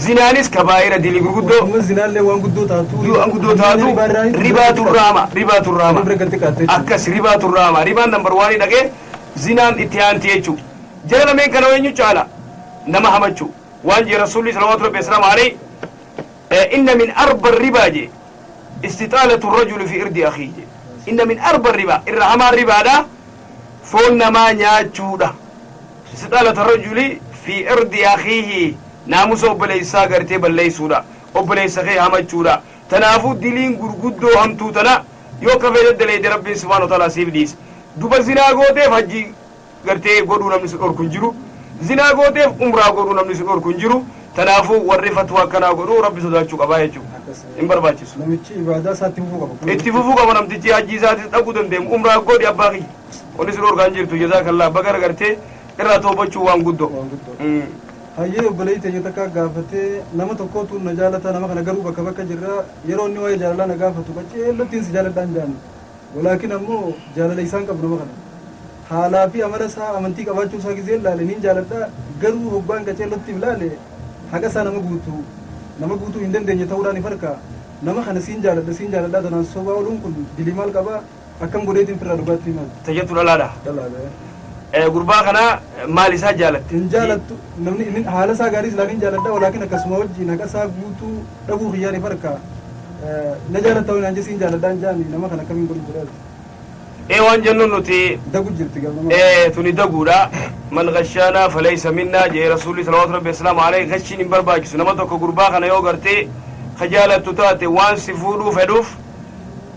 Zinaanis kabaa'ira, dilii gurguddoo. Amma zinaallee waan guddoo taatu. Waan guddoo taatu ribaatu irraama, ribaatu irraama. Bira galti kaatte jechuudha. Akkas, ribaatu irraama. Ribaan number one dhaqee, zinaan itti aanti jechuu. Jara lameen kana eenyu caala? Nama hamachuu. Waan jee Rasuulli salawaatu rabbi wasalaamu alayhi, إن من أربى الربا je استطالة الرجل في عرض أخيه je. إن من أربى الربا, irra hamaan ribaadha foon namaa nyaachuudha. استطالة الرجل في عرض أخيه, naamusa obboleessaa gartee balleessuudha, obboleessa kee hamachuudha. Tanaafuu diliin gurguddoo hamtuu tana yoo kafee daddaleeyte, Rabbiin subhaana wa taala siif dhiisa. Duba zinaa gooteef hajji gartee godhuu namni si dhorku hin jiru. Zinaa gooteef umraa godhuu namni si dhorku hin jiru. Tanaafuu warri fatwaa akkanaa godhuu Rabbi sodaachuu qabaa jechuudha. Akkas. Hin barbaachisu. Namichi ibaadaa isaatti fufuu qaba. Itti fufuu qaba namtichi. Hajji isaatis dhaquu dandeemu, umraa godhi abbaa kiyya, wanni si dhorkaa hin jirtu. Jazaakallaa, bagara gartee irraa toobachuu waan guddoo. Waan guddoo. Hayyee, obboleettii teenya takka gaafatee, nama tokkotu na jaalata, nama kana garuu bakka bakka jirra. Yeroo inni waa'ee jaalalaa na gaafatu qaceellottiin si jaaladhaan jaan, walaakin ammoo jaalala isaan qabu nama kana haalaa fi amala isaa, amantii qabaachuu isaa gizeen laale niin jaaladha. Garuu hoggaan qaceellottiif laale haqa isaa nama guutuu hin dandeenye ta'uudhaan if harka. Nama kana siin jaaladha, siin jaaladha tanaan sobaa ooluun kun dilii maal qaba? Akkam godheetiin firraa dhugaatti himan? Tajattu dhalaadha. Dhalaadha. Gurbaa kana maal isaa jaalatte? Hin jaalattu. Namni inni haala isaa gaarii islaan hin jaaladha, walaakin akkasuma wajjin haqa isaa guutuu dhabuu kiyyaan if harka. Na jaalatta wayinaan jesiin jaaladhaan jaani, nama kana akkamiin godhu jedhaa. Ee, waan jennuun nuti dagu jirti gamama. Tuni daguudha. من غشنا فليس منا jee Rasuulli salawaatu rabbi wasalaamu alayhi. Gashiin hin barbaachisu. Nama tokko, gurbaa kana yoo gartee ka jaalattu taate, waan si fuudhuu fedhuuf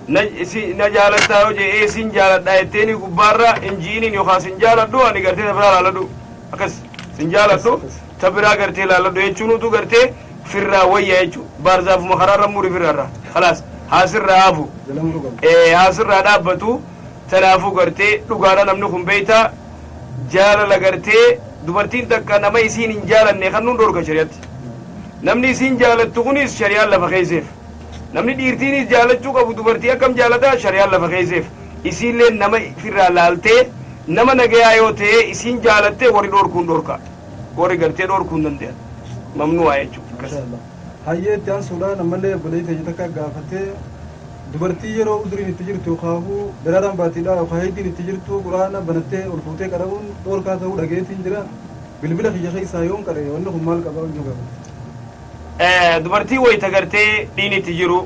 na jaalattaa yoo jee, ee sin jaaladha jetteeni gubbaarra hin ji'iniin, yookaan sin jaaladhu ani, gartee ta biraa laaladhu, akkas sin jaaladhu, ta biraa gartee laaladhu jechuunutu gartee firraa wayya jechuu. Baarzaafuma karaarra muri firraarra, khalaas, haasirraa hafu. Jala muruu qaba. Haasirraa dhaabbatu. Tanaafuu gartee dhugaadha, namni kun beeyta jaalala gartee dubartiin takka nama isiin hin jaalanne kan nuun dhorka shari'atti. Namni isiin jaalattu kunis shari'aan lafa keesseef. Namni dhiirtiinis jaalachuu qabu dubartii akkam jaalataa shari'aan lafa keesseef. Isiillee nama firraa laaltee, nama nagayaa yoo ta'e isiin jaalattee, warri dhorkuun dhorka, warri gartee dhorkuu hin danda'an, mamnu'aa jechuudha. Masha Allah. Hayyee, itti aansuudhaan ammallee obboleettii teenya takka gaafatee, dubartii yeroo uzuriin itti jirtu yookaan daraaraan baatiidha yookaan heetiin itti jirtu Quraana banattee ol fuutee qara'uun dhoorkaa ta'uu dhageetiin jira. Bilbila kiyya keessaa yoon qara'e wanni kun maal qaba hojii gaafate? Dubartii wayita gartee dhiin itti jiru,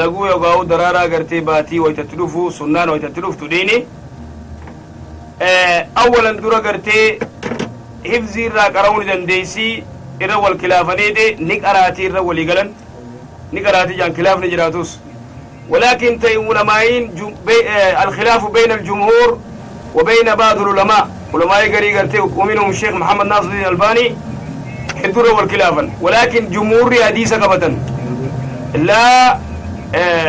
laguu yookaan daraaraa gartee baatii wayitatti dhufu, sunnaan wayitatti dhuftu dhiini, awwalan dura gartee hifzii irraa qara'uu ni dandeessi. Irra wal kilaafaniiti ni qaraatii irra walii galan, ni qaraatii jaan kilaafni jiraatus. ولكن تي علماء الخلاف بين الجمهور وبين بعض العلماء، علماء قري قرتي، ومنهم الشيخ محمد ناصر الدين الألباني حدور والخلافا، ولكن جمهور حديث قبتا لا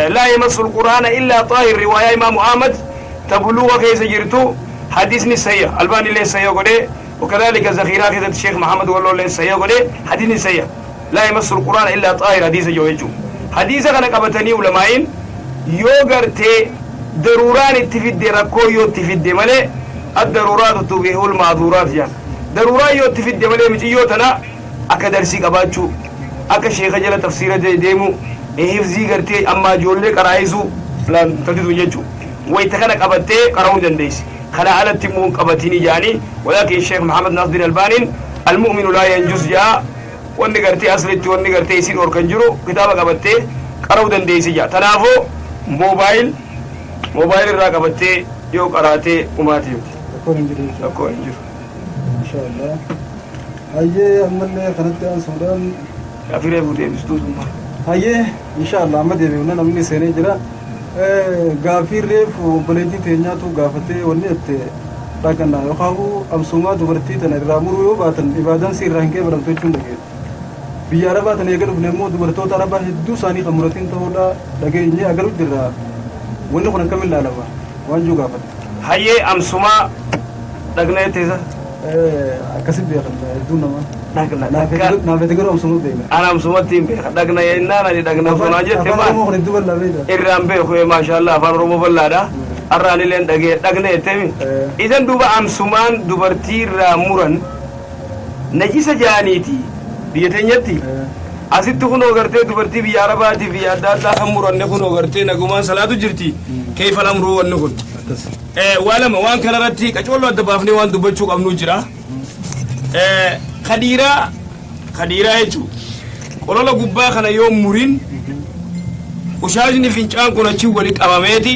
لا يمس القرآن إلا طاهر، رواية إمام أحمد تبلغ كيس جرتو، حديثني صحيح، الباني ليه صحيح قولي، وكذلك ذخيرة كيس الشيخ محمد والله ليه صحيح قولي، حديثني صحيح، لا يمس القرآن إلا طاهر. حديث جو حديث كان قبتني علماء yoo gartee daruuraan itti fidde, rakkoo yoo itti fidde malee, الضرورات تبيح المحظورات jaan, daruuraan yoo itti fidde malee, miciyyoo tana akka darsii qabaachuu, akka sheeka jala tafsiira deemu, hifzii gartee amma ijoollee qaraa'isuu tatitu jechuu, wayta kana qabattee qara'uu dandeessi. Kana alatti immoo hin qabatini jaanii. ولكن sheekh Maxamed Naasir Albaaniin المؤمن لا ينجس jaa. Wanni gartee aslitti wanni gartee isiin dhorkan jiru, kitaaba qabattee qara'uu dandeessi jaa. Tanaafuu mobile irraa qabattee yoo qaraatee umaati miti. Rakkoon hin jiru jechuudha. Rakkoo hin jiru. Inshallah. Hayyee, ammallee kanatti aansuudhaan Gaaffii reefu deebistuu sun maal? Hayyee, inshallah, amma deebi'u namni seenee jira. Gaaffii reefu obboleettii teenyaatu gaafatee, wanni jette dhaqna yookaan amsumaa dubartii tana irraa muruu yoo baatan ibaadaan si irraa hin qeebalamtu jechuun dhageenya. Biyya Arabaa tana eega dhufne immoo dubartoota Arabaa hedduu isaanii kan muratiin ta'uudha dhageenye agaruu jirra. Wanni kun akkamiin ilaalama? Waan jiru gaafate. Hayyee, amsumaa dhaqna jetteessa? Akkasitti beekan hedduun namaa. Dhaqna. Naafete garuu amsuma beeka. Ana amsumatti hin beeka. Dhaqna jennaan ani dhaqna osoo jette Afaan maal? Oromoo kun hedduu bal'aa beeka. Irraan beeku, maashaallah, afaan Oromoo bal'aadha. Har'aan illee dhagee dhaqna jetteemi. Idan duuba amsumaan dubartii irraa muran najisa jaaniiti. Biyya teenyatti asitti kunoo gartee dubartii biyya Arabaatii biyya adda addaa kan muranne kunoo gartee nagumaan salaatu jirti. Keefa lamruu wanni kun. Waa lama waan kanarratti qacolloo adda baafnee waan dubbachuu qabnu jira. Kadiiraa kadiiraa jechuun qolola gubbaa kana yoo murin ushaashni fincaan kun achi wali qabameeti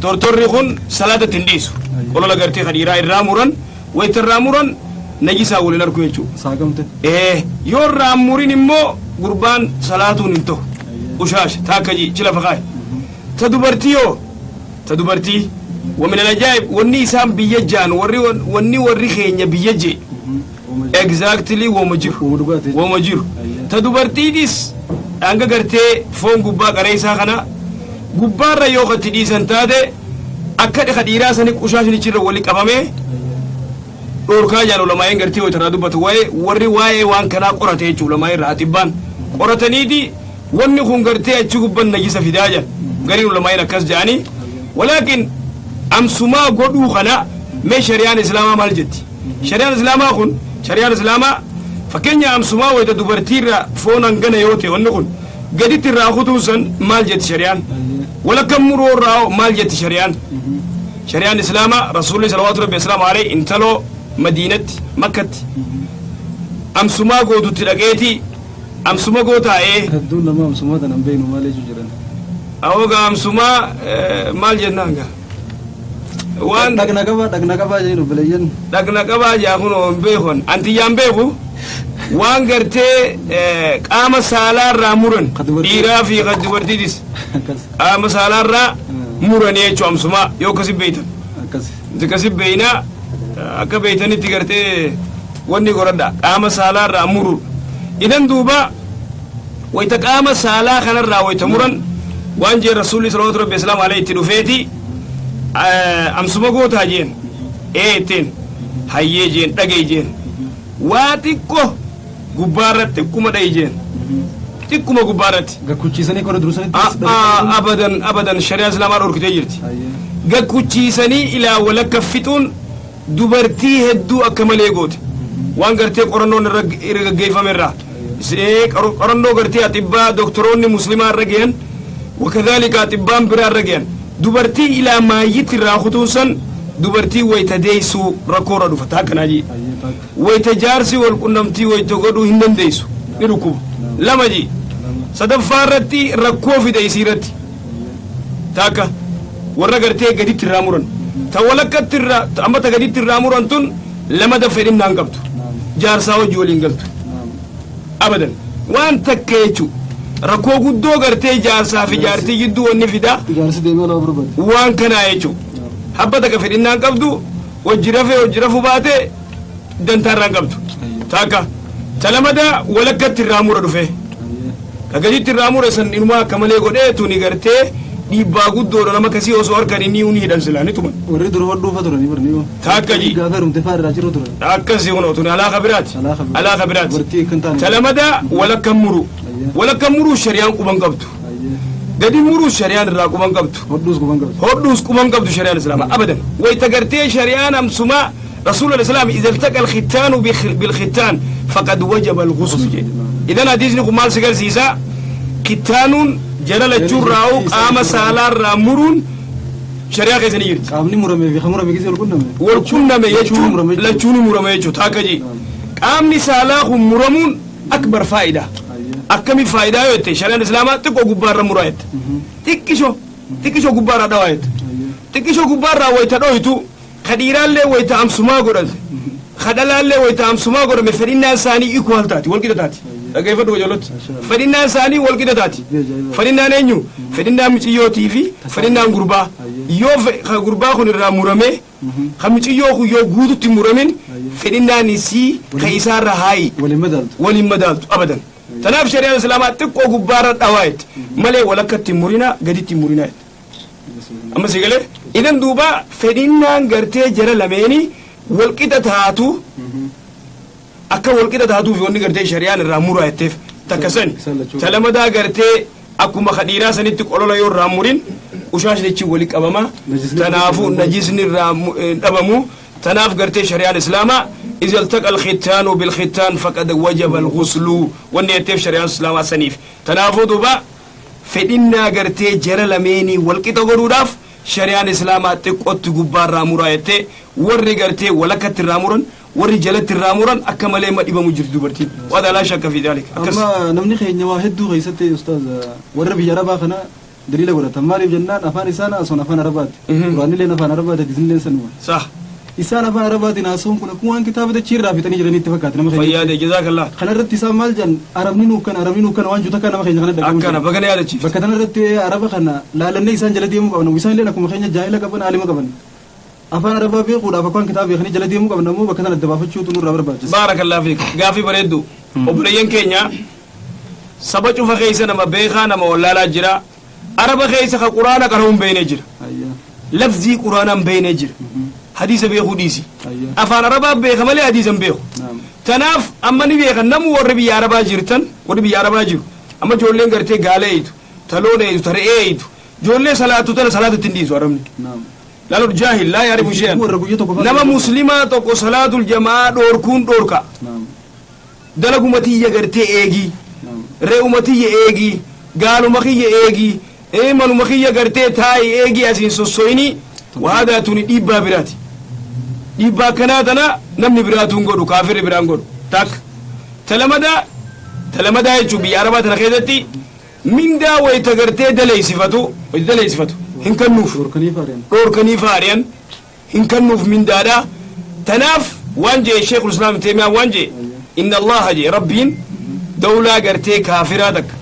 tortorri kun salaata ittiin dhiisu. Qolola gartee kadiiraa irraa muran wayita irraa muran najisaa waliin arku jechuudha. Saagamte. Yoo irraa murin immoo gurbaan salaatuun hin ta'u. Ushaasha taakka ji lafa kaa'e. Ta dubartii yoo ta dubartii ومن العجائب wanni isaan biyya ja'an warri wanni warri keenya biyya jee exactly wama jiru. Wama dhugaati. Wama jiru. Ta dubartiitis hanga gartee foon gubbaa qaree isaa kana gubbaarra yoo katti dhiisan taate akka dhiqa dhiiraa sani qushaashnichirra wali qabamee dhorkaa jaan ulamaa'een gartee wayita dubbatu waa'ee warri waa'ee waan kanaa qorate jechuudha. Ulamaa'een irraa xibbaan qorataniiti wanni kun gartee achi gubban najisa fidaa jedhan gariin ulamaa'een akkas jedhanii. Walaakin amsumaa godhuu kana mee shari'aan islaamaa maal jetti? Shari'aan islaamaa kun, shari'aan islaamaa fakkeenya amsumaa wayita dubartiirra foon hangana yoo ta'e wanni kun gaditti irraa kutuun san maal jetti shari'aan? Walakka muroo irraa maal jetti shari'aan? Shari'aan islaamaa rasuulli salawaatu rabbi islaamu alayhi intaloo Madiinatti Makkatti amsumaa gootutti dhaqeeti amsuma gootaa'ee. Hedduun nama amsumaa tan hin beeknu maal jechuu jiran. Awoogaa amsumaa maal jennaan gaa waan Dhaqna qabaa, dhaqna qabaa jedhu obboleeyyan. Dhaqna qabaa jaa kun hin beekon antiyyaan beeku waan gartee qaama saalaarraa muran. Ka dubartii. Dhiiraa fi ka dubartiitis. Akkas. Qaama saalaarraa muranii jechuu amsumaa yoo akkasi beeytan. Akkas. Akkasi beeynaa akka beeytanitti gartee wanni godhadha qaama saalaarraa muru. Idan duuba wayta qaama saalaa kanarraa wayta muran waan jeen rasuulli salawaatu rabbi islaamu alayhi itti dhufeeti amsuma gootaa jeen. Ee ittiin hayyee jeen dhagee jeen waa xiqqo gubbaarratti xiqquma dhayi jeen xiqquma gubbaarratti. Gakkuchiisanii qora dursanitti. Abadan abadan, shari'aa islaamaa dhorkitee jirti. Gakkuchiisanii ilaa walakka fixuun dubartii hedduu akka malee goote. Waan gartee qorannoon irra gaggeeffame irraa qorannoo gartee atibbaa doktoroonni muslimaa irra gahan wakadhalika atibbaan biraa irra gahan dubartii ilaa maayyitti irraa kutuun san dubartii wayta deeysuu rakkoo irra dhufa taa akkanaa jee. Wayta jaarsi wal qunnamtii wayta godhuu hin dandeessu, ni dhukkuba lama jee. Sadaffaa irratti rakkoo fida isii irratti. Takka warra gartee gaditti irraa muran ta walakkatti irraa amma ta gaditti irraa muran tun lama da fedhinnaan qabdu jaarsaa hojii waliin galtu abadan waan takka jechuu rakkoo guddoo gartee jaarsaa fi jaartii jidduu wanni fidaa. Jaarsi deemee olaa barbaade. Waan kanaa jechuu habba takka fedhinnaan qabdu hojii rafee hojii rafuu baate dantaa irraan qabdu. Takka ta lamada walakkatti irraa mura dhufee ka gaditti irraa mure san inumaa akka malee godhee tuni gartee dhiibbaa guddoodha. Nama kasii osoo harkan inni ni hidhan silaa ni tuman. Warri dura hodhuufa turanii barni yoo. Takka ji. Gaafa heerumte fa'aa irraa jiru turan. Akkasii kun tuni alaaqa biraati. Alaaqa biraati. Alaaqa biraati. Dubartii kan taane. Ta lamada walakka muru. Walakka muruu shari'aan quban qabdu. Gadi muruu shari'aan irraa quban qabdu. Hodhuus quban qabdu. Hodhuus quban qabdu shari'aan islaamaa abadan. Wayta gartee shari'aan amsumaa رسول الإسلام إذا التقى الختان بالختان فقد وجب الغسل جي. إذن حديثني كمال سيقال سيسا ختان جلال الجراو قام سالار مرون شريعة كيسني jirti. Qaamni muramee fi kan murame keessa wal qunname. Wal qunname Lachuu jechuun murame jechuudha. Lachuun murame jechuudha. Takka ji qaamni saalaa kun muramuun akbar faayidaa. Akkami faayidaa yoo jette shari'aan islaamaa xiqqoo gubbaarra muraa jette, xiqqisho xiqqisho gubbaarra dhawaa jette. Xiqqisho gubbaarraa wayita dhoytu ka dhiiraallee wayita amsumaa godhate ka dhalaallee wayita amsumaa godhame fedhinnaan isaanii equal taati, wal qixa taati. Dhaggeeffadhu qajeellotti, fedhinnaan isaanii wal qixa taati. Fedhinnaan eenyu? Fedhinnaan miciyyootii fi fedhinnaan gurbaa yoo ka gurbaa kun irraa muramee ka miciyyoo kun yoo guututti muramin fedhinnaan isii ka isaarra haayi. Waliin madaaltu. Waliin madaaltu abadan. Tanaaf shari'aan islaamaa xiqqoo gubbaarra dhawaa jette malee walakkatti hin murinaa, gaditti hin murinaa jette. Amma si galee? Idan duuba fedhinnaan gartee jara lameenii walqixa taatu akka walqixa taatuuf wanni gartee shari'aan irraa muraa jetteef takka sani. Isaan lachuu. Ta lamadaa gartee akkuma ka dhiiraa sanitti qolola yoo irraa murin ushaashnichi wali qabama. Najisni Tanaafuu najisni irraa dhabamu. Tanaaf gartee shari'aan islaamaa إذا التقى الختان بالختان فقد وجب الغسل. Wanni jetteef shari'aan islaamaa saniif. Tanaafuu duuba fedhinnaa gartee jara lameenii walqixa godhuudhaaf shari'aan islaamaa xiqqootti gubbaarraa muraa jettee, warri gartee walakkatti irraa muran, warri jalatti irraa muran, akka malee ma dhibamu jirti dubartiin. وهذا لا شك في ذلك. Akkas. Amma namni keenya waa hedduu keessatti, ustaaz, warra biyya arabaa kana daliila godhatan. Maaliif jennaan, afaan isaan haasawwan afaan arabaati. Quraanilleen afaan arabaati, hadiisnilleen sanuma. Isaan afaan arabaatiin haasawwan kun akkuma waan kitaaba dachii irraa fixanii jiranii itti fakkaate nama keenya. Fayyaade, جزاك الله. Kana irratti isaan maal jedhan? Arabni nuuf kana, arabni nuuf kana waan jiru takka nama keenya kana dhagahamu. Akkana bagana yaadachiifte. Bakka kana irratti araba kana laalannee isaan jala deemuu qabna. Isaan illee akkuma keenya jaahila qaban, aalima qaban. Afaan arabaa beekuudhaaf akka waan kitaaba beekanii jala deemuu qabna immoo bakka kana adda baafachuutu nurraa barbaachisa. بارك الله فيك. Gaafii bareeddu. Obboleeyyan keenya, saba cufa keessa nama beekaa, nama wallaalaa jira. Araba keessa ka quraana qara'uun beeknee jira. Lafzii quraanaa hin beeknee jira. Hadiisa beekuu dhiisi. Afaan arabaa beeka malee hadiisa hin beeku. Tanaaf amma ni beekan namu warri biyya arabaa jirtan, warri biyya arabaa jiru. Amma ijoolleen gartee gaala eeytu, taloon eeytu, tara'ee eeytu, ijoollee salaatu tana salaatu ittiin dhiisu arabni. Laalu jaahil لا يعرف شيئا. Warra guyya tokko Nama muslimaa tokko salaatul jamaa dhoorkuun dhoorka. Dalaguma tiyya gartee eegii. Re'uma tiyya eegii, gaaluma kiyya eegii, manuma kiyya gartee taa'i eegii, asiin sossoyini. Waadaa tuni dhiibbaa biraati. Dhiibbaa akkanaa tana namni biraatuun godhu, kaafirri biraan godhu. Takka talamadaa talamadaa jechuun biyya arabaa tana keessatti mindaa wayita gartee daleessifatu, wayita daleessifatu hin kennuuf. Dhorkanii faariyan. Dhoorkanii faariyan, hin kennuuf mindaadha. Tanaaf waan jee Sheekul Islaam Teemiyaa, waan jee إن الله jee rabbiin dawlaa gartee kaafiraa takka,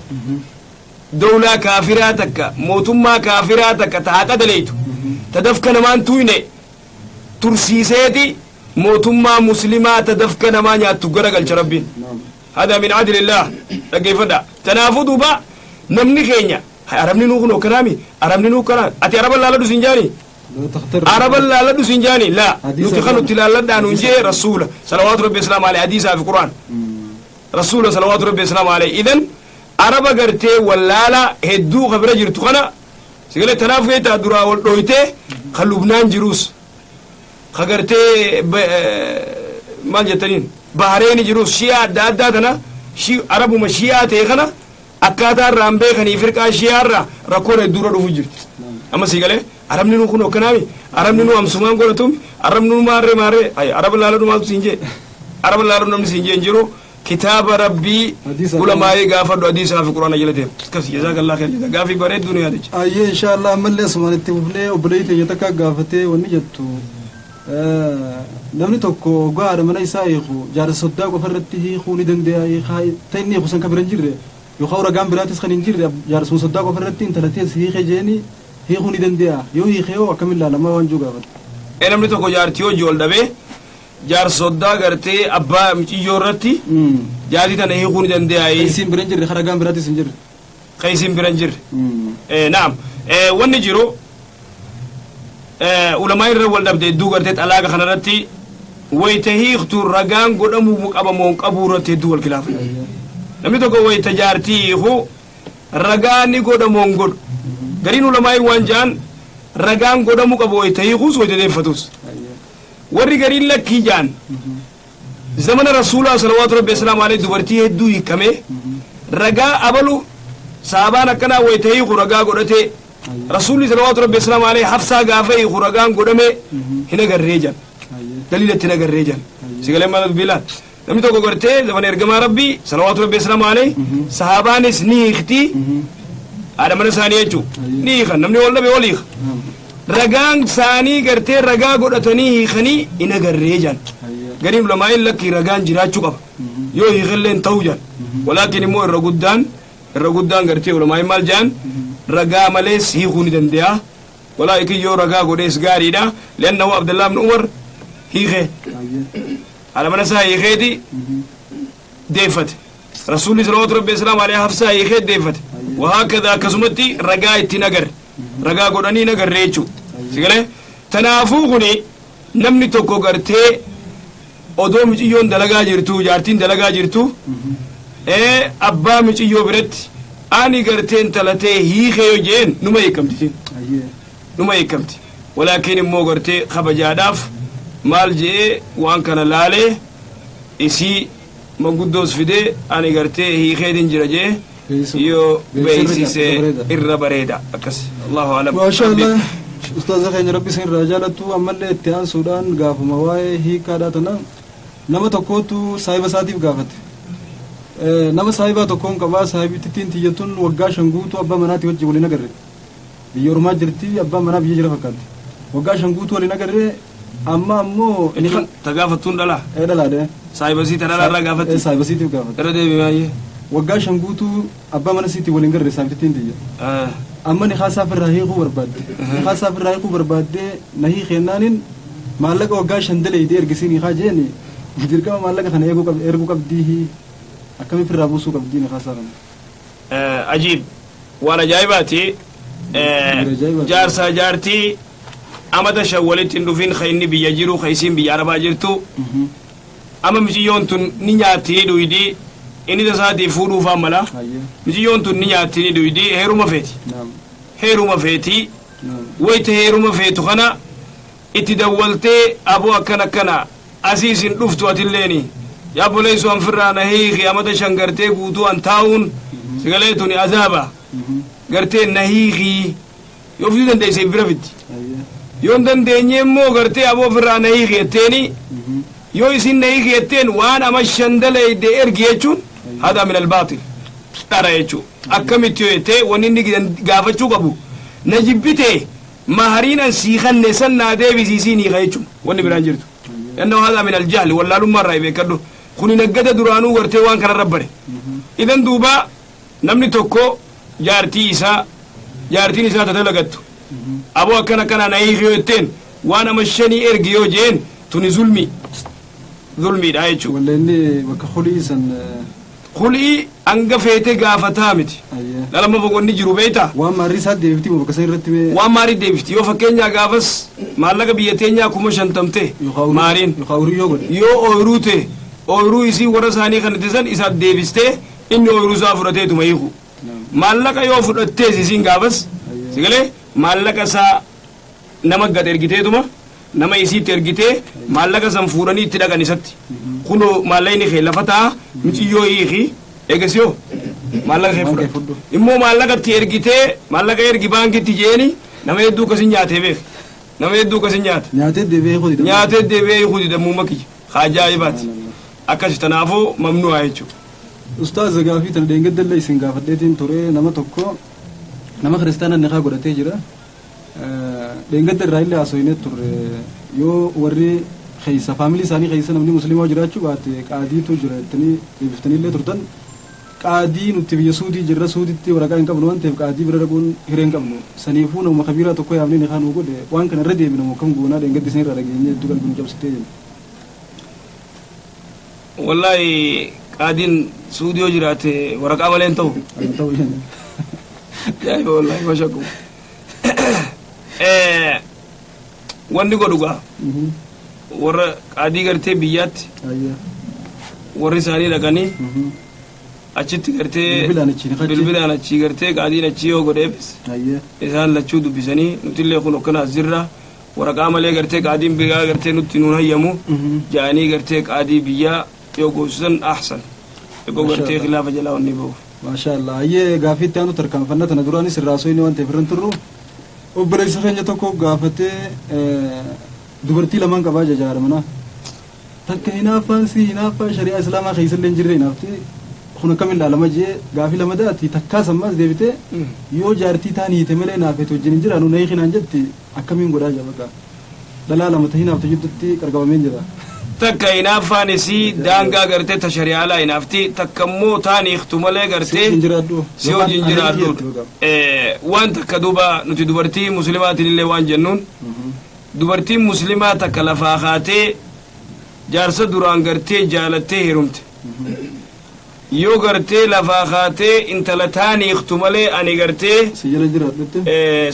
dawlaa kaafiraa takka, mootummaa kaafiraa takka ta haqa daleeytu, ta dafka namaan tuyne tursiiseeti, mootummaa muslimaa ta dafka namaa nyaattu gara galcha rabbiin. هذا من عدل الله. Dhaggeeffadha. Tanaafuu duuba namni keenya, hay, arabni nuu kun akkanaami, arabni nuu kana, ati araba laaladhu sin jaani. Araba laaladhu sin jaani. Laa, nuti kan nuti laalladhaa nuun jee rasuula صلوات ربي وسلامه عليه, hadiisaa fi quraan rasuula صلوات ربي وسلامه عليه. Idan araba gartee wallaala hedduu ka bira jirtu kana sigale. Tanaaf keetaa duraa wal dhoytee ka Lubnaan jiruus, ka gartee maal jettaniin Bahareeni jiruus, shi'aa adda addaa tana, arabuma shi'aa ta'e kana akkaataa irraan beekanii firqaa shi'aa irraa rakkoon hedduurra dhufu jirti. Amma si galee, arabni nu kun akkanaami, arabni nu amsumaan godhatumi, arabni nu maarree maarree. Ay, araba laaladhu maaltu siin jee? Araba laaladhu namni siin jee hin jiru. Kitaaba rabbii, ulamaa'ee gaafadhu, hadiisaa fi quraana jala deemu. Akkas. جزاك الله خير. Gaafii bareedduu nu yaadacha. Ayyee, insha Allah. Ammallee asumaan itti fufnee, obboleeyyi teenya takka gaafatee, wanni jettu, namni tokko hoggaa haadha mana isaa hiiku jaarsa soddaa qofa irratti hiikuu ni danda'a? Hiikaa ta inni hiiku san ka bira hin jirre yookaan ragaan biraatis kan hin jirre, jaarsuma soddaa qofa irratti intala tees hiike jeeni hiikuu ni danda'a? Yoo hiike hoo akkamiin laalama waan jiru gaafate. Ee, namni tokko jaartii hojii ol dhabee jaarsa soddaa gartee abbaa muciyyoo irratti jaartii tana hiikuu ni danda'a. Isiin bira hin jirre, ka ragaan biraatis hin jirre. Ka isiin bira hin jirre. Naam, wanni jiru ulamaa irra wal dhabde hedduu gartee xalaaqa kanarratti wayta hiiktu ragaan godhamuu qaba moo hin qabuu irratti hedduu wal kilaafa. Namni tokko wayta jaartii hiiku ragaa ni godhamoo hin godhu? Gariin ulamaa'ii waan ja'an, ragaan godhamuu qabu wayta hiikuus wayta deeffatus. Warri gariin lakkii ja'an, zamana rasuulaa صلوات ربي وسلامه عليه dubartii hedduu hiikamee ragaa abalu saabaan akkanaa wayta hiiku ragaa godhatee, rasuulli صلوات ربي وسلامه عليه Hafsaa gaafa hiiku ragaan godhame hin agarree jan, daliilatti hin agarree jan. Sigalee maal bilaan namni tokko gartee zamana ergamaa rabbii صلوات ربي وسلامه عليه sahaabaanis ni hiikti, haadha mana isaanii jechuu ni hiikan. Namni wal dhabe wal hiika, ragaan isaanii gartee ragaa godhatanii hiikanii hin agarree jan. Gariin ulamaa'in lakkii, ragaan jiraachuu qaba, yoo hiikallee hin ta'uu jan. Walaakin immoo irra guddaan gartee ulamaa'in maal jedhan? Ragaa malees hiikuu ni danda'a, walaakin yoo ragaa godhees gaariidha. لأنه Abdullah ibn Umar hiikee, haadha mana isaa hiikeeti deeffate. Rasuulli صلوات ربي وسلامه عليه Hafsaa hiikee deeffate. وهكذا akkasumatti ragaa ittiin agarre, ragaa godhanii hin agarre jechuu sigalee. Tanaafuu kuni namni tokko gartee odoo miciyyoon dalagaa jirtu, jaartiin dalagaa jirtu, abbaa miciyyoo biratti ani gartee intalatee hiikee yoo jeen, numa hiikamti, numa hiikamti. Walaakin immoo gartee kabajaadhaaf maal jee waan kana laalee. Isii manguddoos fidee ani gartee hiikeetin jira jee Beeksisuu. yoo Beeksisa beeksise irra bareeda. Irra bareeda akkas, allahu alam. Maasha Allah, ustaaza keenya, rabbi isin irraa jaalattu. Ammallee itti aansuudhaan gaafuma waa'ee hiikaadhaa tana nama tokkootu saahiba isaatiif gaafate. Nama saahibaa tokkoon qabaa, saahibittiin tiyyatuun waggaa 5 guutuu abbaa manaatii wajji waliin agarre. Biyya ormaa jirti, abbaan manaa biyya jira fakkaatti. Waggaa 5 guutuu waliin agarre, amma ammoo ni Jechuun ta gaafattuun dhalaa? Ee, dhalaadhe. Saahiba sii ta dhalaa irraa gaafatti? Saahiba siitiif gaafate. Irra deebi baay'ee. Waggaa 5 guutuu abbaa mana siitii waliin garre saahibittiin tiyya. Amma nikaa isaaf irraa hiikuu barbaadde. Nikaa isaaf irraa hiikuu barbaaddee, na hiikeennaaniin maallaqa waggaa 5 daleeyde ergisiin hiikaa jeeni, dirqama maallaqa kana eeguu erguu qabdii, akkamiif irraa buusuu qabdii nikaa isaa kana? Ajiib, waan ajaa'ibaati. Ajaa'ibaati. Jaarsaa jaartii amata 5 walitti hin dhufin, ka inni biyya jiru, ka isiin biyya arabaa jirtu, amma miciyyoon tun ni nyaatti, ni dhuydi, inni tasaatii fuudhuufaan mala. Miciyyoon tun ni nyaatti, ni dhuydi, heeruma feeti. Heeruma feeti. Wayta heeruma feetu kana itti dawwaltee, aboo, akkana akkana, asii isin dhuftu, atilleeni yaa boleessu, an firraa na hiiki, amata 5 gartee guutuu an taa'uun sigalee tuni azaaba, gartee na hiikii. Yoo fiduu dandeesse bira fiddi, yoo hin dandeenye immoo gartee aboo firraa na hiiki jetteeni, yoo isin na hiiki jetteen waan ama 5 daleeyde ergi jechuun hada min albaatil, dhara jechuu. Akkamitti yoo jettee, wanni inni gaafachuu qabu, na jibbite, mahariin an sii kanne san naa deebisiisii hiika jechuun, wanni biraan jirtu. Lannahu hada min aljahli, wallaalummaa irraa beekadhu. Kuni naggada duraanuu gartee waan kanarra bare. Idan duuba namni tokko jaartii isaa, jaartiin isaa tatalagattu, aboo akkana akkana na hiiki yoo jetteen, waan ama shanii ergi yoo jeen, tuni zulmi, zulmiidha jechuudha. Walla inni bakka hulii san Kulii hanga feete gaafataa miti. Dhala wanni jiru beeyta. Waan maarrii isaa deebifti moo bakka san irratti mee? Waan maarii deebifti. Yoo fakkeenyaa gaafas maallaqa biyya teenyaa 50,000 ta'e maariin, yookaan horii yoo godhe, yoo ooyiruu ta'e, ooyiruu isii warra isaanii kan itti san isaaf deebistee, inni ooyiruu isaa fudhateetuma hiiku. Maallaqa yoo fudhattees isiin gaafas sigalee maallaqa isaa nama gad ergiteetuma, nama isiitti ergitee, maallaqa san fuudhanii itti dhaqan isatti. Kunoo maallaqni kee lafa ta'a, miciyyoo hiiki, eegas yoo maallaqa kee fudhatu. Immoo maallaqa itti ergitee, maallaqa ergi baankitti jeeni, nama hedduu akkasin nyaatee beek. Nama hedduu akkasin nyaate. Nyaatee deebi'ee hiikuu dida. Nyaatee deebi'ee hiikuu dida, muuma kiyya. Ajaa'ibaati. Akkasi tanaafuu mamnu'a jechuudha. Ustaaz, gaafii tana dheengaddallee isin gaafadheetiin ture. Nama tokko, nama kiristaana nikaa godhatee jira. Dheengadda irraa illee haasofnee turre, yoo warri keessa faamilii isaanii keessa namni musliimaa jiraachuu baate qaadiitu jira jettanii deebiftanii illee turtan. Qaadii nuti biyya Suudii jirra, Suuditti waraqaa hin qabnu waan ta'eef qaadii bira dhaquun hiree hin qabnu. Saniifuu nama kabiiraa tokko yaamnee nikaa nuu godhe, waan kana irra deebina moo kam goonaa? Dheengaddi isin irraa dhageenyee hedduu qalbii nu cabsitee jenna. Wallaahi qaadiin Suudii yoo jiraate waraqaa malee hin ta'u. Hin ta'u jenna. Ajaa'iba wallaahi, mashakku. Wanni godhu gaa warra qaadii gartee biyyaatti warri isaanii dhaqanii achitti gartee Bilbilaan achi ni qachi. Bilbilaan achii gartee qaadiin achii yoo godheefis isaan lachuu dubbisanii, nutillee kun akkana as jirra, waraqaa malee gartee qaadiin biyyaa gartee nutti nuun hayyamu ja'anii, gartee qaadii biyyaa yoo goosisan ahsan eegoo gartee khilaafa jalaa wanni ba'uuf. Maasha Allah. Hayyee, gaafii itti aanu tarkaanfanna. Tana duraanis irraa soyni waan ta'eef irra hin turru. Obboleessa keenya tokko gaafatee, dubartii lamaan qabaa jajaadha mana. Takka hinaaffaan si hinaaffaa shari'aa islaamaa keessa illee hin jirre hinaafti. Kun akkamiin ilaalama jee gaafii lama daati. Takkaas ammas deebitee, yoo jaartii taan hiite malee naafeet wajjin hin jiraanu na hiikinaan jetti, akkamiin godhaa jaa bakka. Dhalaa lama ta hinaaftu jidduutti qarqabameen jira. Takka hinaaffaan isii daangaa gartee ta shari'aalaa hinaafti, takka immoo taan hiiktu malee Si gartee wajjin jiraadhu. Si wajjin jiraadhu. Waan takka duuba nuti dubartii muslimaatiin illee waan jennuun, dubartiin muslimaa takka lafaa kaatee jaarsa duraan gartee jaalattee heerumte, yoo gartee lafaa kaatee intala taan hiiktu malee ani gartee Si jala jiraadhutti.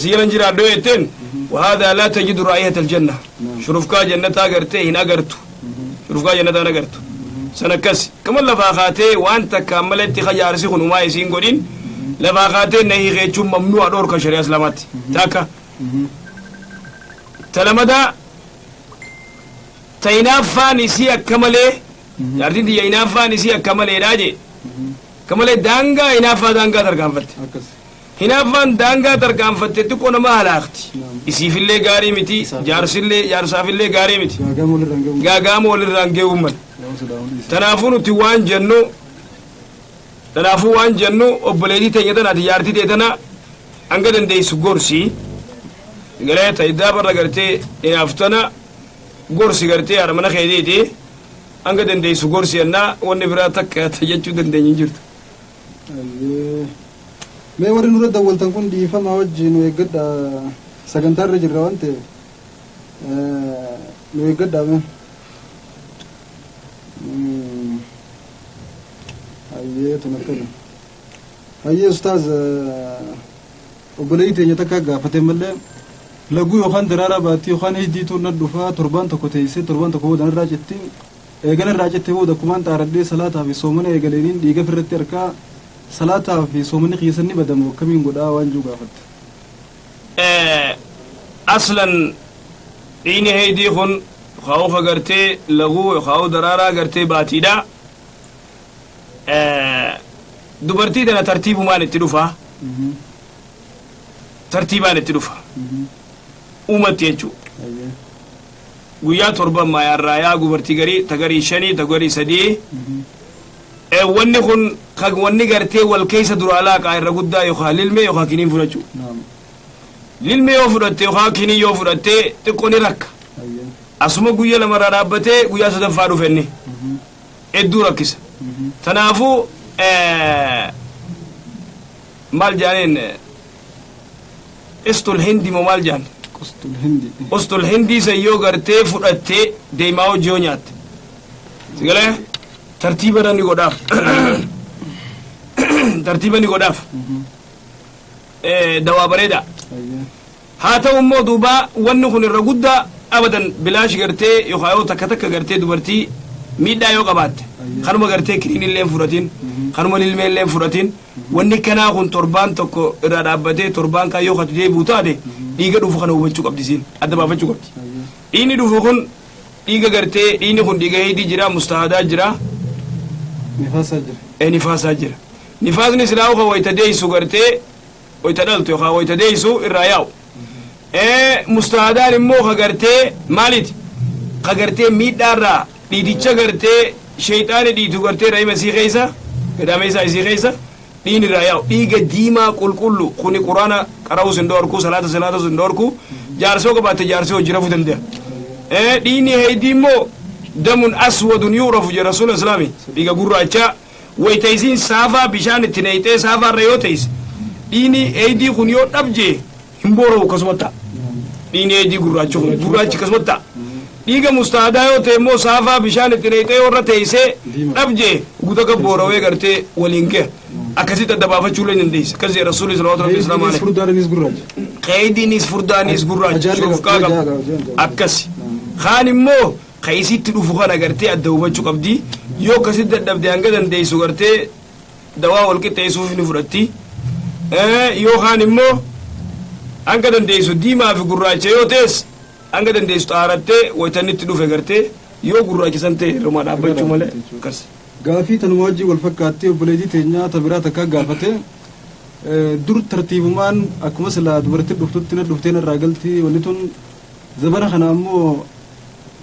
Si jalan jiraadhu jetteen, وهذا لا تجد رائحة الجنة، shurufkaa jannataa gartee hin agartu, shurufkaa jannataa hin agartu. San akkas kama lafaa kaatee waan takkaan maletti ka jaarsi kun umaa isiin godhin lafaa kaatee na hiike jechuun mamnu'a, dhoorka shari'a islaamaatti. Takka ta lamadaa, ta hinaaffaan isii akka malee Jaartiin tiyya hinaaffaan isii akka maleedhaa jee. Akka malee daangaa hinaaffaa daangaa tarkaanfatte. Akkas. Hinaaffaan daangaa tarkaanfatte xiqqoo nama halaakti. Isiifillee gaarii miti, jaarsillee jaarsaafillee gaarii miti. Gaagaama walirraan ga'uu. Gaagaama walirraan ga'uu mala. Yoo sodaa'uun dhiise. Tanaafuu nuti waan jennu, tanaafuu waan jennu, obboleettii teenya tanaati, jaartii tee tana hanga dandeessu gorsi. Garee taayidaa barra gartee hinaaftana gorsi, gartee haadha mana keetiiti hanga dandeessu gorsi jennaa. Wanni biraa takka jechuu dandeenyu hin jirtu. Ayyee. Mee warri nurra dawwaltan kun dhiifama wajjin nu eeggadha, sagantaa irra jirra waan ta'eef nu eeggadha mee. Ayyee, tun akkana. Ayyee ustaaz, obboleeyyi teenya takka gaafate malee laguu yookaan daraaraa baattii yookaan hiddiitu na dhufaa, torbaan tokko teessee torbaan tokko booda irraa citti, eegala irraa citte booda kumaan xaaradhee salaataa fi soomana eegaleeniin dhiiga ofirratti harkaa, salaataa fi soomanni keessan ni badamu, akkamiin godhaa waan jiru gaafatte. Aslan dhiini heydii kun yookaan gartee laguu yookaan daraaraa gartee baatiidha. Dubartii tana tartiibumaan itti dhufa. Tartiibaan itti dhufa. Uumatti jechuudha. Guyyaa 7 maayaarraa yaa dubartii garii, ta garii shanii, ta garii sadii. Wanni kun wanni gartee wal keessa duraa laaqaa irra guddaa yookaan lilmee yookaan kiniin fudhachuu. Lilmee yoo fudhatte yookaan kinii yoo fudhatte xiqqoo ni rakka. Asuma guyyaa lamarraa dhaabbatee guyyaa sadaffaa dhufe inni. Hedduu rakkisa. Tanaafuu maal jaaniin, istul hindi moo maal jaan? Qustul hindi. Ustul hindii san yoo gartee fudhattee deemaa hojii yoo nyaatte. Sigalee tartiiba ni godhaaf. Tartiiba ni godhaaf. Dawaa bareeda. Haa ta'u immoo duuba wanni kun irra guddaa abadan bilaash gartee yookaan yoo takka takka gartee dubartii miidhaa yoo qabaatte, kanuma gartee kiniin illee hin fudhatin, kanuma lilmee illee hin fudhatin, wanni kanaa kun torbaan tokko irraa dhaabbatee torbaan kaan yoo katu deebi'u taate, dhiiga dhufu kana hubachuu qabdi, siin adda baafachuu qabdi. Dhiigni dhufu kun dhiiga gartee dhiigni kun dhiiga heydii jira, mustaahadaa jira. Nifaasaa jira. Nifaasaa jira. Nifaasni silaa uka wayta deeysu gartee wayta dhaltu yookaan wayta deeysu irraa yaa'u. Mustaahadaan immoo ka gartee maaliiti? Ka gartee miidhaarraa dhiiticha gartee sheeyxaani dhiitu gartee rahima isii keessa, gadameessa isii keessa dhiigni irraa yaa'u. Dhiiga diimaa qulqullu kuni quraana qara'uus hin dhoorku, salaata salaatus hin dhoorku, jaarsoo qabaatte jaarsoo hojii rafuu danda'a. Dhiigni heydii immoo damun aswadun yu'rafu jedha rasuula islaami, dhiiga gurraachaa wayta isiin saafaa bishaan itti neeyxee saafaarra yoo teeyse, dhiigni heydii kun yoo dhabjee hin boora'u, akkasuma ta'a. Dhiigni heydii gurraachi kun gurraachi akkasuma ta'a. Dhiiga mustaadaa yoo ta'e immoo saafaa bishaan itti neeyxee yoo irra teeysee dhabjee guuta boorawee gartee waliin gaha. Akkasitti adda baafachuu illee dandeessa. Akkas jedha rasuulli sallallahu alaihi wasallam. Heeydiinis furdaanis gurraacha. Qeeydiinis furdaanis gurraacha. Ajaalli Shurufkaa qaba. qaba. Ajaa. Akkasi. Kaan immoo ka isitti dhufu kana gartee adda hubachuu qabdi. Yoo akkasitti dadhabde hanga dandeessu gartee dawaa wal qixxeessuuf ni fudhatti. Yoo kaan immoo hanga dandeessu diimaa fi gurraacha yoo ta'es, hanga dandeessu xaarattee waytanni itti dhufe gartee yoo gurraacha san ta'e irrumaa dhaabbachuu malee akkas. Gaafii tanuma wajjin wal fakkaatti obboleettii teenyaa ta biraa takka gaafate, dur tartiibumaan akkuma silaa dubartii dhuftutti na dhuftee narraa galti, wanni tun zabana kana ammoo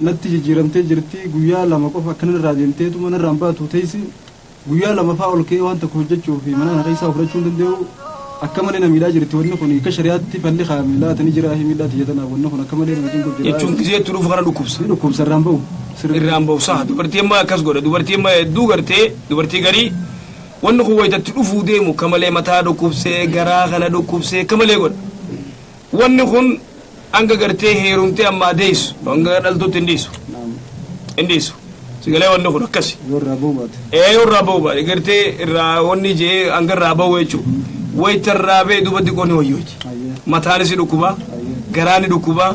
natti jijjiiramtee jirti, guyyaa 2 qofa akkana narraa deemteetuma narraan baatu teessi, guyyaa 2 faa ol ka'ee waan tokko hojjechuu fi mana kana keessaa fudhachuu hin danda'u, akka malee na miidhaa jirti. Wanni kun akka shari'aatti falli kaa'ame laatanii jira, miidhaa tiyya tanaaf wanni kun akka malee na wajjin jira. Jechuun gizeetti dhufu kana dhukkubsa. Ni dhukkubsa, irraan ba'u. Irraan ba'u saha. Dubartii amma akkas godha, dubartii amma hedduu gartee dubartii garii wanni kun wayitatti dhufuu deemu akka malee mataa dhukkubsee, garaa kana dhukkubsee akka malee godha. Wanni kun hanga gartee heerumtee ammaa deessu, hanga dhaltutti hin dhiisu. Hin dhiisu. Sigalee wanni kun akkasi. Yoo irraa ba'u baate. Ee, yoo irraa ba'u baate gartee irraa wanni jee hanga irraa ba'u jechuudha. Wayita irraa ba'e duuba xiqqoo ni wayyooti. Mataan si dhukkuba, garaan ni dhukkuba,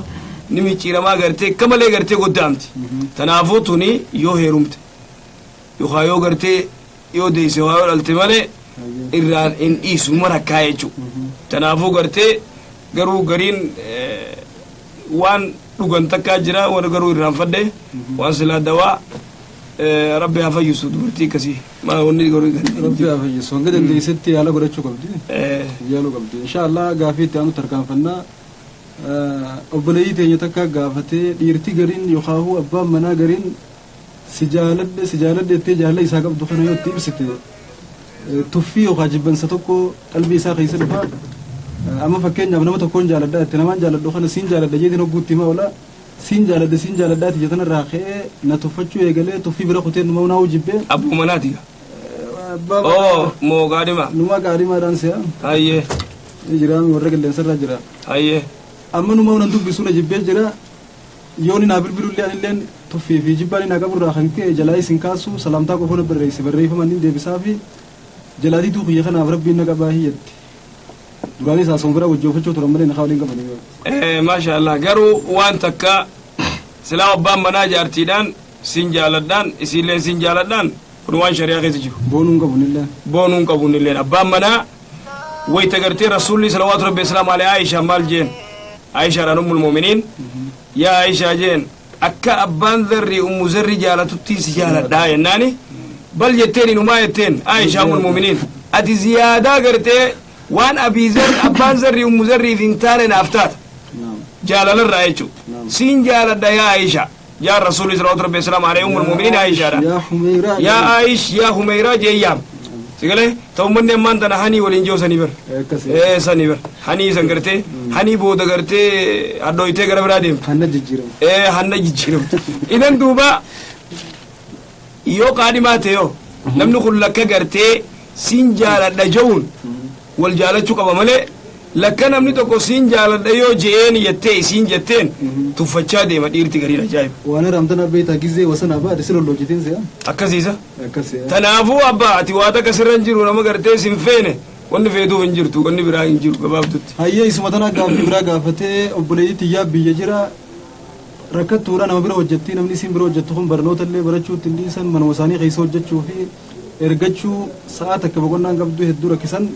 ni micciiramaa gartee akka malee gartee goddaamti. Tanaafuu tuni yoo heerumte yookaan yoo gartee yoo deesse yookaan yoo dhalte malee irraan hin dhiisu, numa rakkaa jechuudha. Tanaafuu gartee garuu gariin waan dhugan takkaa jira, waan garuu irraanfadhe waan silaa dawaa. Rabbi haa fayyisu dubartii akkasii. Maa wanni godhu Rabbi haa fayyisu. Hanga dandeessetti yaala godhachuu qabdi. Yaaluu qabdi. Insha Allah gaafii itti aanu tarkaanfannaa. Obboleeyyii teenya takka gaafatee, dhiirti gariin yookaan abbaan manaa gariin si jaaladhe, si jaaladhe jettee jaalala isaa qabdu kana yoo itti ibsite, tuffii yookaan jibbansa tokko qalbii isaa keessa dhufa. Amma fakkeenyaaf nama tokkoon jaaladha jette, namaan jaaladhu kana siin jaaladha jeetiin hogguutti himaa oola. Siin jaaladha, siin jaaladhaati jetan irraa ka'ee na tuffachuu eegalee, tuffii bira kuteen numa naa'uu jibbee. Abbuu manaati. Abbaa. Oo moo gaadhima. Numaa gaadhimaadhaan si'a. Hayyee. Ni jira, warra qilleensarra jira. Hayyee. Amma numa nan dubbisuu na jibbee jira. Yoon naa bilbilullee anilleen tuffii fi jibbaan naa qaburraa kan ka'e jalaa isin kaasu, salaamtaa qofa na barreesse, barreeffama inni deebisaa fi jalaatii kiyya kanaaf Rabbiin na qabaa hiyyetti. Duraanis haasawwan bira wajjoofachuu turan malee na waliin qabanii. Maasha Allah, garuu waan takka silaa abbaan manaa jaartiidhaan sin jaaladhaan, isiilleen sin jaaladhaan, kun waan shari'aa keessa jiru. Boonuun qabu nillee. Boonuun qabu nilleen abbaan manaa wayta gartee Rasuulli salawaatu Rabbi islaam alee Aishaa maal jeen? Aishaadhaan, ummul mu'miniin, yaa Aishaa jeen, akka abbaan Zarrii Ummu Zarri jaalatutti si jaaladhaa jennaani, bal jetteen, inumaa jetteen Aishaa ummul mu'miniin, ati ziyaadaa gartee waan Abii Zar abbaan Zarrii Ummu Zarriif hin taane naaf taata jaalalarraa jechuu. Siin jaaladha yaa Aishaa yaa Rasuulli salawaatu Rabbi islaam alee ummul mu'miniin Aishaadha. Yaa Humeyraa. Yaa Aish, yaa Humeyraa jeeyyaam sigale ta'u manni ammaan tana hanii waliin jiru sanii bar. Akkasii. Ee, sanii bar, hanii san gartee hanii booda gartee hadhooytee gara biraa deemtu. Hanna jijjiiramu. Ee, hanna jijjiiramtu. Idan duuba yoo qaadhimaa ta'e, yoo namni kun lakka gartee siin jaaladha je'uun wal jaalachuu qaba malee, lakka namni tokko siin jaaladha yoo je'een jettee isiin jetteen tuffachaa deema dhiirti gariin, ajaa'iba. Waan ramtana beektaa gizee wasana baadhe si lollochitiin si'a. Akkasiisa. Akkasii. Tanaafuu abbaa ati waa takka sirra hin jiru, nama gartee sin feene wanni feetuuf hin jirtu, wanni biraa hin jiru gabaabdutti. Hayyee, isuma tana gaaffii biraa gaafatee, obboleettii tiyyaa biyya jira, rakkattuudha, nama bira hojjetti. Namni isiin bira hojjettu kun barnoota illee barachuutti hin dhiisan, manuma isaanii keessa hojjechuu fi ergachuu, sa'a takka boqonnaan qabdu, hedduu rakkisan.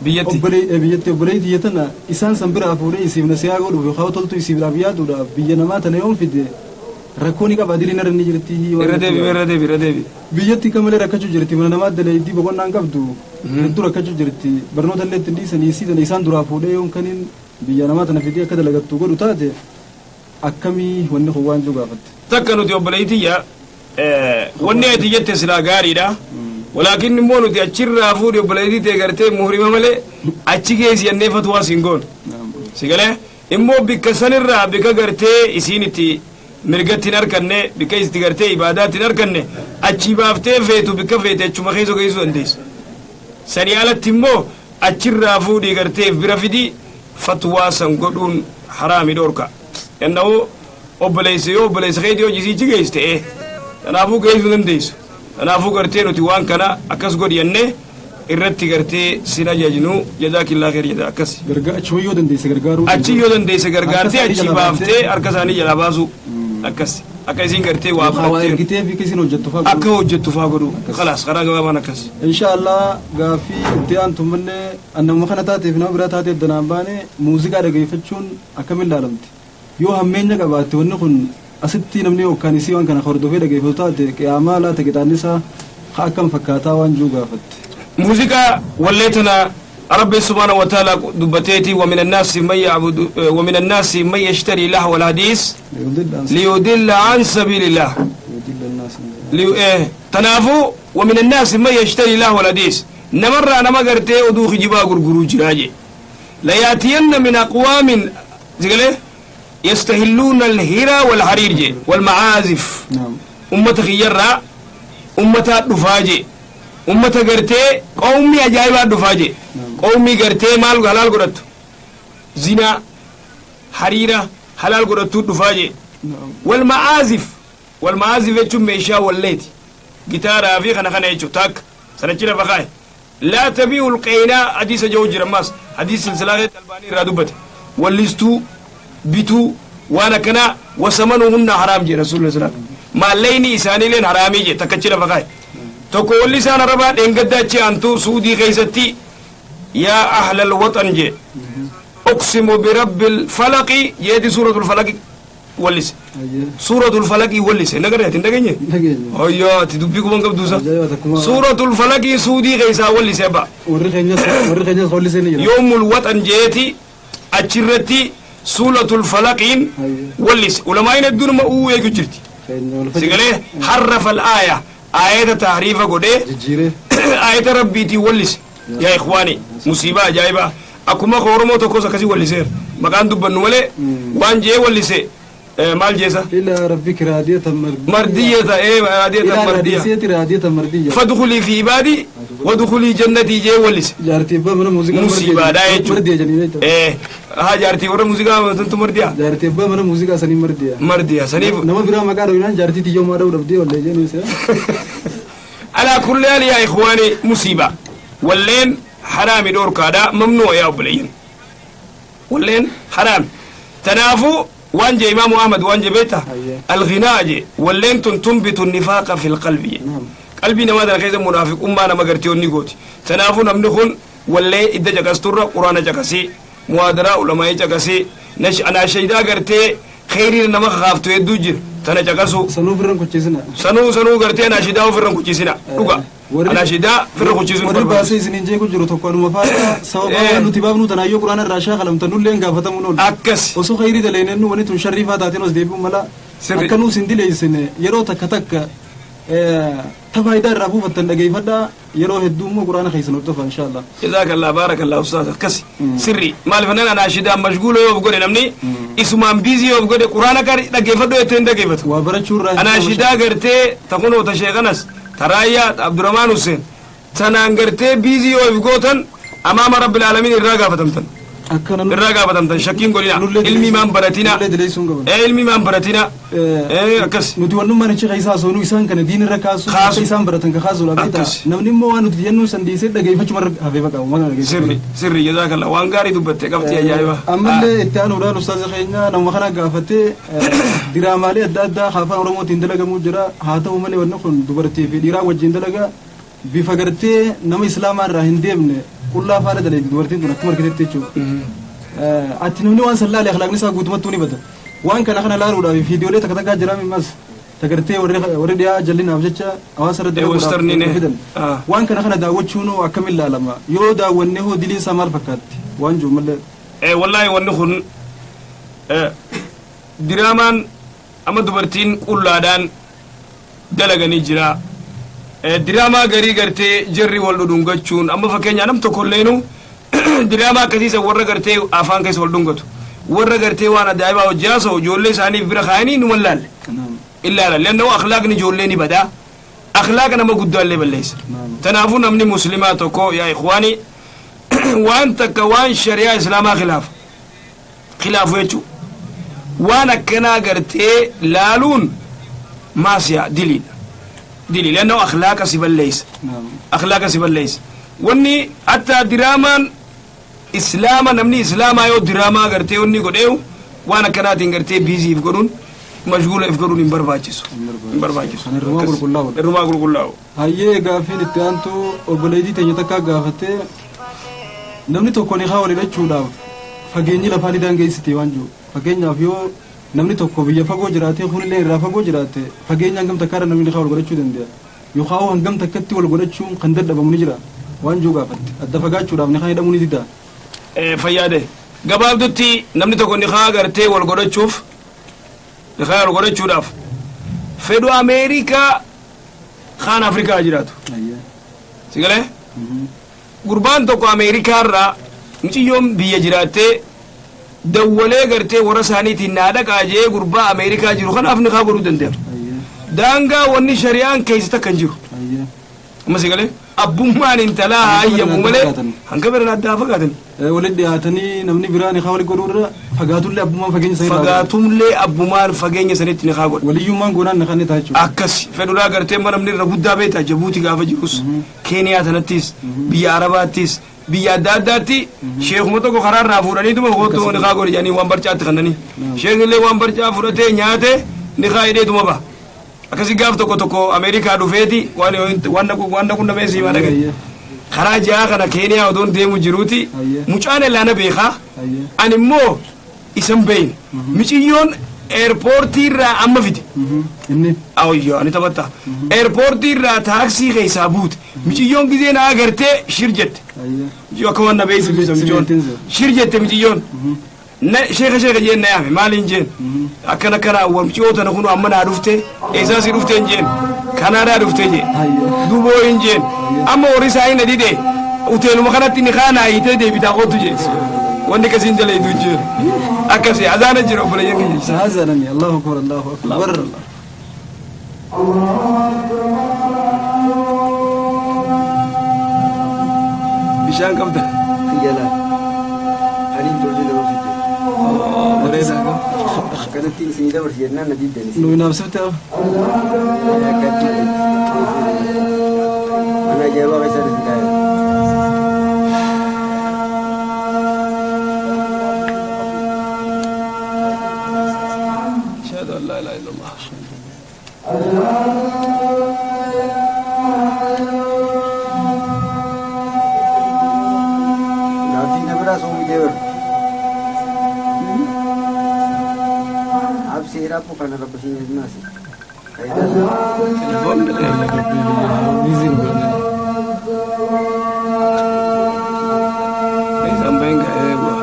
Biyyatti. Biyyatti obboleettii tiyya tana isaan san biraa fuudhee isiif nasihaa godhuuf yookaan toltu isiif yaaduudhaaf biyya namaa tana yoon fide rakkoo ni qaba, diliin irra ni jirti? Irra deebi, irra deebi, irra deebi. Biyyatti akka malee rakkachuu jirti, mana namaa daleeydii, boqonnaan qabdu, hedduu rakkachuu jirti, barnoota illee ittiin dhiisanii. Isii tana isaan duraa fuudhee yoon kaniin biyya namaa tana fidee akka dalagattu godhu taate akkamii wanni kun waan jiru gaafatte. Takka nuti obboleettiyya, wanni ati jette silaa gaariidha, walaakin immoo nuti achirraa fuudhi obboleettii ta'e gartee muhrima malee achi geessi jennee fatwaa siin goonu. Si galee? Immoo bikka sanirraa bikka gartee isiin itti mirgatti hin arkanne, bikka itti gartee ibaadaatti hin arkanne, achi baaftee feetu bikka feete achuma keessa geessuu dandeessa. Sanii alatti immoo achirraa fuudhii gartee bira fidii fatwaa san godhuun haraami, dhorka. Yanna'u obboleessa yoo obboleessa keetii hojii sichi geessite kanaafuu geessuu dandeessu. Kanaafuu gartee nuti waan kana akkas godhi jennee irratti gartee sin ajajnu. Jazaakillaa kheer jedha akkas. Achuma yoo dandeesse gargaaruu. Achi yoo dandeesse gargaartee Harka isaanii achi jalaa baaftee harka isaanii jalaa baasuu akkas, akka isiin gartee waa waa barattee ergitee fi isiin hojjettu fa'aa. Akka hojjettu faa godhu, khalaas, karaa gabaabaan akkas. Insha Allah gaaffii itti aantu malee annamuma kana taateef nama biraa taateef danaan baane, muuziqaa dhageeffachuun akkamiin laalamti? Yoo hammeenya qabaatte, wanni kun asitti namni yookaan isii waan kana hordofee dhageeffatu taate, qiyaamaa laata qixaannisaa haa akkam fakkaataa waan jiru gaafatte. Muuziqaa wallee tana Rabbi subhaanahu wa ta'ala dubbateeti, ومن الناس من يعبد ومن الناس من يشتري لهو الحديث ليضل عن سبيل الله. يضل الناس. Tanaafuu ومن الناس من يشتري لهو الحديث, namarraa nama gartee oduu kijibaa gurguruu jiraa je. ليأتين من أقوام زقله يستحلون الحرى والحرير je والمعازف. Ummata kiyyarraa ummata dhufaa je, ummata gartee qawmii ajaa'ibaa dhufaa je, qawmii gartee maal halaal godhattu, zinaa, hariira halaal godhattuu dhufaa je. والمعازف, والمعازف jechuun meeshaa walleeti, gitaaraa fi kana kana jechuu. Takka sanachi lafa kaa'e, لا تبيع القينا hadiisa jedhu jira. Ammaas hadiis silsilaa keessatti Albaanii irraa dubbate, wallistuu bituu waan akkanaa وثمنهن حرام je Rasuulli sallam, maallayni isaaniileen haraamii je. Takkachi lafa kaa'e tokko wallisaan arabaa dheengaddaa achi aantuu Suudii keessatti, يا أهل الوطن je, أقسم برب الفلق jeeti, suuratul falaqi. Wallise Suuratul Falaqii wallise. Nagarree ati hin dhageenye? Ayyaa, ati dubbii kuban qabduusa. Ajaa'iba takkuma. Suuratul Falaqii Suudii keessaa wallise abba. Warri keenyas wallisee ni jira. Yoomul waxan jeeti achirratti Suuratul Falaqiin wallise. Ulamaa'in hedduun nama uu eegu jirti. Keenya wal Sigalee harrafa al-aaya, aayata tahriifa godhee jijjiiree. Aayata Rabbiitiin wallise. Yaa ikhwaani, musiibaa ajaa'ibaa! Akkuma ka Oromoo tokkos akkasii walliseera. Maqaan dubbannu malee waan jee wallise, maal jeesa? إلى ربك راضية مرضية. مردية ee راضية إلى مردية. راضية راضية مرضية. فادخلي في عبادي وادخلي جنتي jee wallise. Jaartii abbaa mana muuziqaa. Musiibaadha jechuudha. Mardiya jedhanii beektaa. Haa, jaartii warra muuziqaa tuntu mardiya. Jaartii abbaa mana muuziqaa sanii mardiya. Mardiya saniif. Nama biraa maqaa dhawinaan jaartii tiyyoo maa dha'uu dhabdee wallee jennu isa. على كل حال يا إخواني، مصيبة. Walleen haraami, dhoorkaadha, ممنوع yaa obboleeyyan. Walleen haraami. Tanaafuu waan jee Imaamu Ahmad, waan jee beekta? الغناء jee, walleen tun تنبت النفاق في القلب jee. Qalbii namaa tana keessa munaafiqummaa nama gartee onni gooti. Tanaafuu namni kun wallee idda caqasturra Quraana caqasii, muhaadaraa ulamaa'ii caqasii, anaashaydaa gartee kheyriin nama kakaaftu hedduu jira, tana caqasu. Sanuu firran kuchisina. Sanuu gartee anaashidaa ofirra kuchisina dhuga. Anaashidaa firra kuchisuun Warri baasee isiniin jeeku jiru tokko anuma faadha sababa waan nuti baafnu tanaayyoo Quraana irraa shaakalamtan nulleen gaafatamuu oolu. Akkas. Osoo khayrii daleenennu wani tun sharrii faa taateen os deebi'u mala. Sirri. Akka nuus hin dileessine yeroo takka takka ta faayidaa irraa buufattan dhageeffadhaa, yeroo hedduu immoo Quraana keessan hordofa insha Allah. جزاك الله، بارك الله ustaaz. Akkas, sirri. Maaliif nan anaashidaa mashguula yoo of godhe, namni isumaan busy yoo of godhe, Quraana qari dhaggeeffadhu jettee hin dhaggeeffatu. Waa barachuu irraa. Anaashidaa gartee takunoo ta sheekanas taraayyaa Abdurahmaan Hussein tanaan gartee busy yoo of gootan, أمام رب العالمين irraa gaafatamtan. Akka Irraa gaafatamtan, shakkiin godhina. Ilmi maan baratina. Nullee dileessuun qaban. Ilmi maan baratina. Akkas. Nuti wannummaan achi keessaa soonuu isaan kana diin irra kaasu Kaasu. akka isaan baratan ka kaasuudha beektaa. Akkas. Namni immoo waan nuti jennu san dhiisee dhageeffachuma irra hafee baqa uummata dhageeffachuu. Sirri, جزاك الله, waan gaarii dubbatte, qabxii ajaa'ibaa. Ammallee itti aanuudhaan ustaaza keenya nama kana gaafatee, diraamaalee adda addaa afaan Oromootiin dalagamuu jira. Haa ta'u malee wanni kun dubartii fi dhiiraa wajjin dalaga, bifa gartee nama islaamaa irraa hin deemne qullaa faana daleeti dubartiin tun akkuma argitetti jechuudha. Ati namni waan san laale akhlaaqni isaa guutumattuu ni bada. Waan kana kana laaluudhaaf viidiyoolee takka takkaa jira mimas tagartee warri dhiyaa jallinaaf jecha hawaasa irratti Westerniin, dalaguudhaaf fidan. Waan kana kana daawwachuun akkamiin laalama? Yoo daawwanne hoo diliin isaa maal fakkaatti? Waan jiru malee. Wallaahi, wanni kun diraamaan amma dubartiin qullaadhaan dalaganii jira. Diraamaa garii gartee jarri wal dhudhungachuun, amma fakkeenyaa nam tokkolleenu diraamaa akkasiisa warra gartee afaan keessa wal dhungatu, warra gartee waan ajaa'ibaa hojii haasa'u ijoollee isaaniif bira kaayanii numa laalle ilaala. لأنه akhlaaqni ijoollee ni badaa, akhlaaqa nama guddaallee balleessa. Tanaafuu namni muslimaa tokko, yaa ikhwaani, waan takka waan shari'aa islaamaa khilaafu jechuu waan akkanaa gartee laaluun maasiya, diliidha, dilii. لأنه akhlaaqa si balleessa, akhlaaqa si balleessa. Wanni hatta diraamaan islaama, namni islaamaa yoo diraamaa gartee wanni godheewu waan akkanaatiin gartee busy if godhuun, mashguula if godhuun hin barbaachisu, hin barbaachisu. Kan irrumaa qulqullaa'udha. Irrumaa qulqullaa'u. Hayyee, gaaffiin itti aantu obboleettii teenya takkaa gaafattee, namni tokko nikaa wal hidhachuudhaaf fageenyi lafaa ni daangeessite waan jiru. Fakkeenyaaf yoo namni tokko biyya fagoo jiraate, kunillee irraa fagoo jiraate, fageenya hangam takkaarra namni nikaa wal godhachuu danda'a? Yookaan hangam takkatti wal godhachuun kan dadhabamu ni jira waan jiru gaafatte. Adda fagaachuudhaaf nikaa hidhamuu ni dida. Fayyaade, gabaabdutti namni tokko nikaa gartee wal godhachuuf, nikaa wal godhachuudhaaf fedhu Ameerikaa kaan Afrikaa jiraatu sigalee, gurbaan tokko Ameerikaa irraa muciyyoon biyya jiraattee dawwalee gartee warra isaaniitiin naa dhaqaa jee, gurbaa Ameerikaa jiru kanaaf nikaa godhuu danda'a. Daangaa wanni shari'aan keessa takka hin jiru. Amma sigalee abbummaan intalaa haa ayyamu malee hanga biran addaa fagaatan. Walitti dhiyaatanii namni biraa nikaa wal godhuu irra fagaatullee abbummaan fageenya sanii Fagaatumlee abbummaan fageenya sanitti nikaa godha. Waliyyummaan goonaan nikaa ni ta'a jechuudha. Akkas fedhuudhaa gartee mana namni irra guddaa beektaa, Jabuuti gaafa jirus, Keeniyaa tanattis, biyya Arabaattis, biyya adda addaatti sheekuma tokko karaa irraa fuudhaniituma kootu nikaa godhe jedhanii waan barcaatti kannanii, sheeknillee waan barcaa fudhatee nyaate nikaa hidheetuma ba'a. Akkasi gaaf tokko tokko Ameerikaa dhufeeti waan waan naqu namee siimaa dhagaye. Karaa ja'a kana Keeniyaa odoon deemu jiruuti mucaan ellaana beekaa, ani immoo isan beeyne, miciyyoon Eerpoortii irraa amma fide. Inni. Awayyo ani taphatta. Eerpoortii irraa taaksii keessaa buute. Miciyyoon gizee na agartee shir jette. Hayyee. Miciyyoo akka waan na beeksiftu miciyyoon. Shir jette miciyyoon. Na sheeka sheeka jeen na yaame maaliin jeen. Akkana akkana awwa miciyyoo tana kun amma naa dhufte eessaa si dhufte hin jeen. Kanaadaa dhufte jee. Hayyee. Duboo hin jeen. Amma warri isaa hin dide uteeluma kanatti ni kaanaa hiitee deebitaa kootu jee. Wanni akkasiin jala hiitu hin jiru. Akkasi azaana jira obboleeyyan keenya. Saazanani Allahu akbar Allahu akbar. Bishaan qabda. Jala. Ani tolchee dabarsite. Bareedaa qaba. Akkanatti isinii dabarsi jennaan na diddani. Nu inaafsifte Ana ajaa'ibaa keessa isin taa'e. Ashhadu an laa ilaaha illallah. Gaaffii na biraa soomii deebiru. Absee raaphu kana rabba siin hirmaase. Telefoon Biizii nu godhan. Isaan bahin ga'ee bu'a.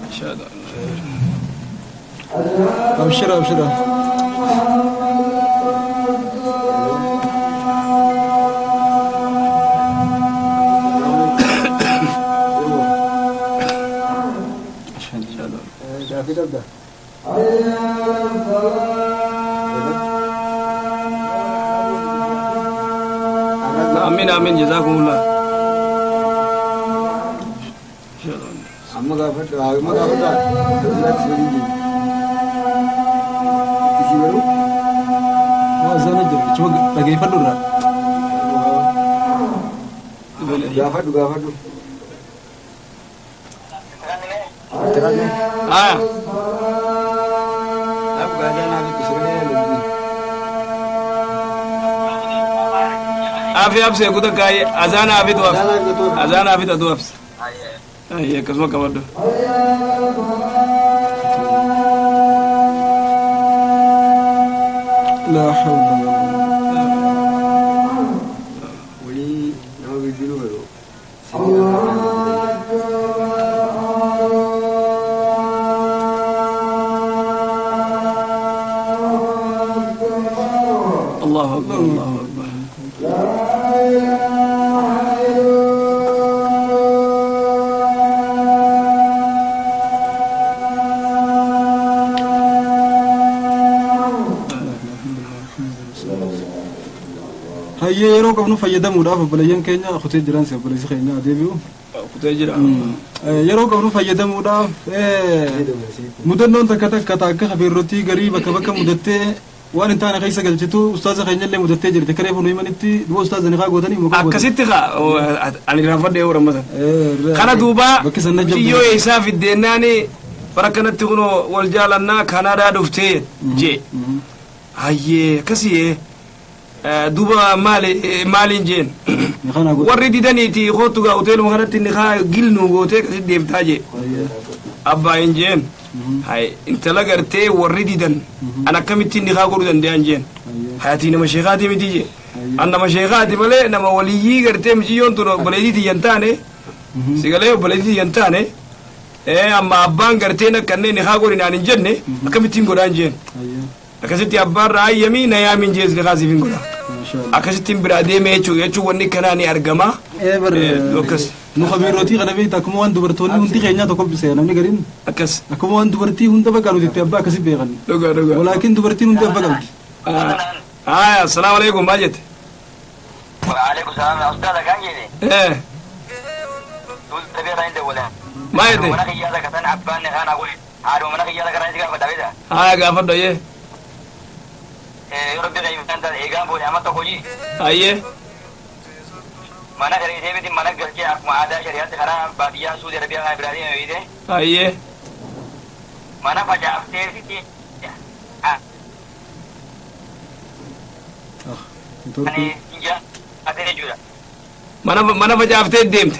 Ashhadu an laa ilaaha Abshira abshira. Ashhadu an Gaaffii qabda. Amiin amiin jazaakumullah. Ashhadu an Amma gaafadhu amma gaafadhu. Daldalaatti si waliin jiru. Itti si baruu. Waa azaana jira. Chuma dhageeffadhu irraa. Gaafadhu gaafadhu. Itti Aya. Dhaab gaazaa naa bitu sagalee lolbii. Afi absee kuta kaayee azaana afitu af. Azaana afitu af. Azaana afitu atu abse. Ayyee akkasuma qabadhu. Laa hawla wala Walii nama bilbiluu fedhu. Sibiila Allahu akbar Allahu akbar. Hayyee yeroo qabnu fayyadamuudhaaf obboleeyyan keenya kutee jiran si obboleessi keenya adeebi'u. Kutee jira. Yeroo qabnu fayyadamuudhaaf mudannoon takka takka ta akka hafiirrotii garii bakka bakka mudattee waan hin taane keessa galchitu ustaaza keenya illee mudattee jirti karee fuunu himanitti duba ustaaza ni kaa gootanii muka gootan. Akkasitti kaa ani raanfadhee horamatan. Kana duuba Bakki san na muciyyoo jabdu. eessaa fiddeennaani bara kanatti kunoo wal jaalannaa Kanaadaa dhuftee jee. Hayyee akkasii duuba maali maaliin jeen. Ni kana gootan. Warri didaniiti kootu gaa hoteeluma kanatti ni kaa gilnuu gootee akkasitti deemtaa jee. Hayyee. Abbaa hin jeen. Hay intala gartee warri didan an akkamittiin ni kaa godhuu danda'an jeen. Hayyee. Hayatii nama sheekaati miti jee. Hayyee. An nama sheekaati malee nama waliyyii gartee miciyyoon tun obboleettii tiyyan taane sigalee obboleettii tiyyan taane amma abbaan garteen akkanneen ni kaa godhinaan hin jenne akkamittiin godhaan jeen. Hayyee. Akkasitti abbaan raayyamii na yaamin jees ni kaasiif hin godha. Maashaa Allah. Akkasittiin biraa deeme jechuun wanni kanaa ni argama. Ee bar Akkas nu hafiirrotii kana beekta akkuma waan dubartoonni hundi keenyaa tokko bisee namni gariin akkas akkuma waan dubartii hunda bakka nuti itti abbaa akkasi beekan. dhugaa dhugaa. Walaakin dubartiin hundi abbaa qabdi. Haya assalaamu alaikum maal jette? وعليكم السلام يا أستاذ كان جيدي تبي عند ولا Maal jette? mana kiyyaa katan abbaan kan aqul haadha mana kiyyaa kana itti gaafadha beeda Haya gaafadhu ayyee. yoo rabbi qayyimtaan taate eegaan boode amma tokko ji Ayyee. mana kareetee miti mana galchee akkuma aadaa shari'aatti karaa baadiyyaa Suudi Arabiyaa kana biraa deeme beeyte Ayyee. mana facaaftee fiti Networkii. ani injaa atee jechuudha Mana mana facaaftee deemte.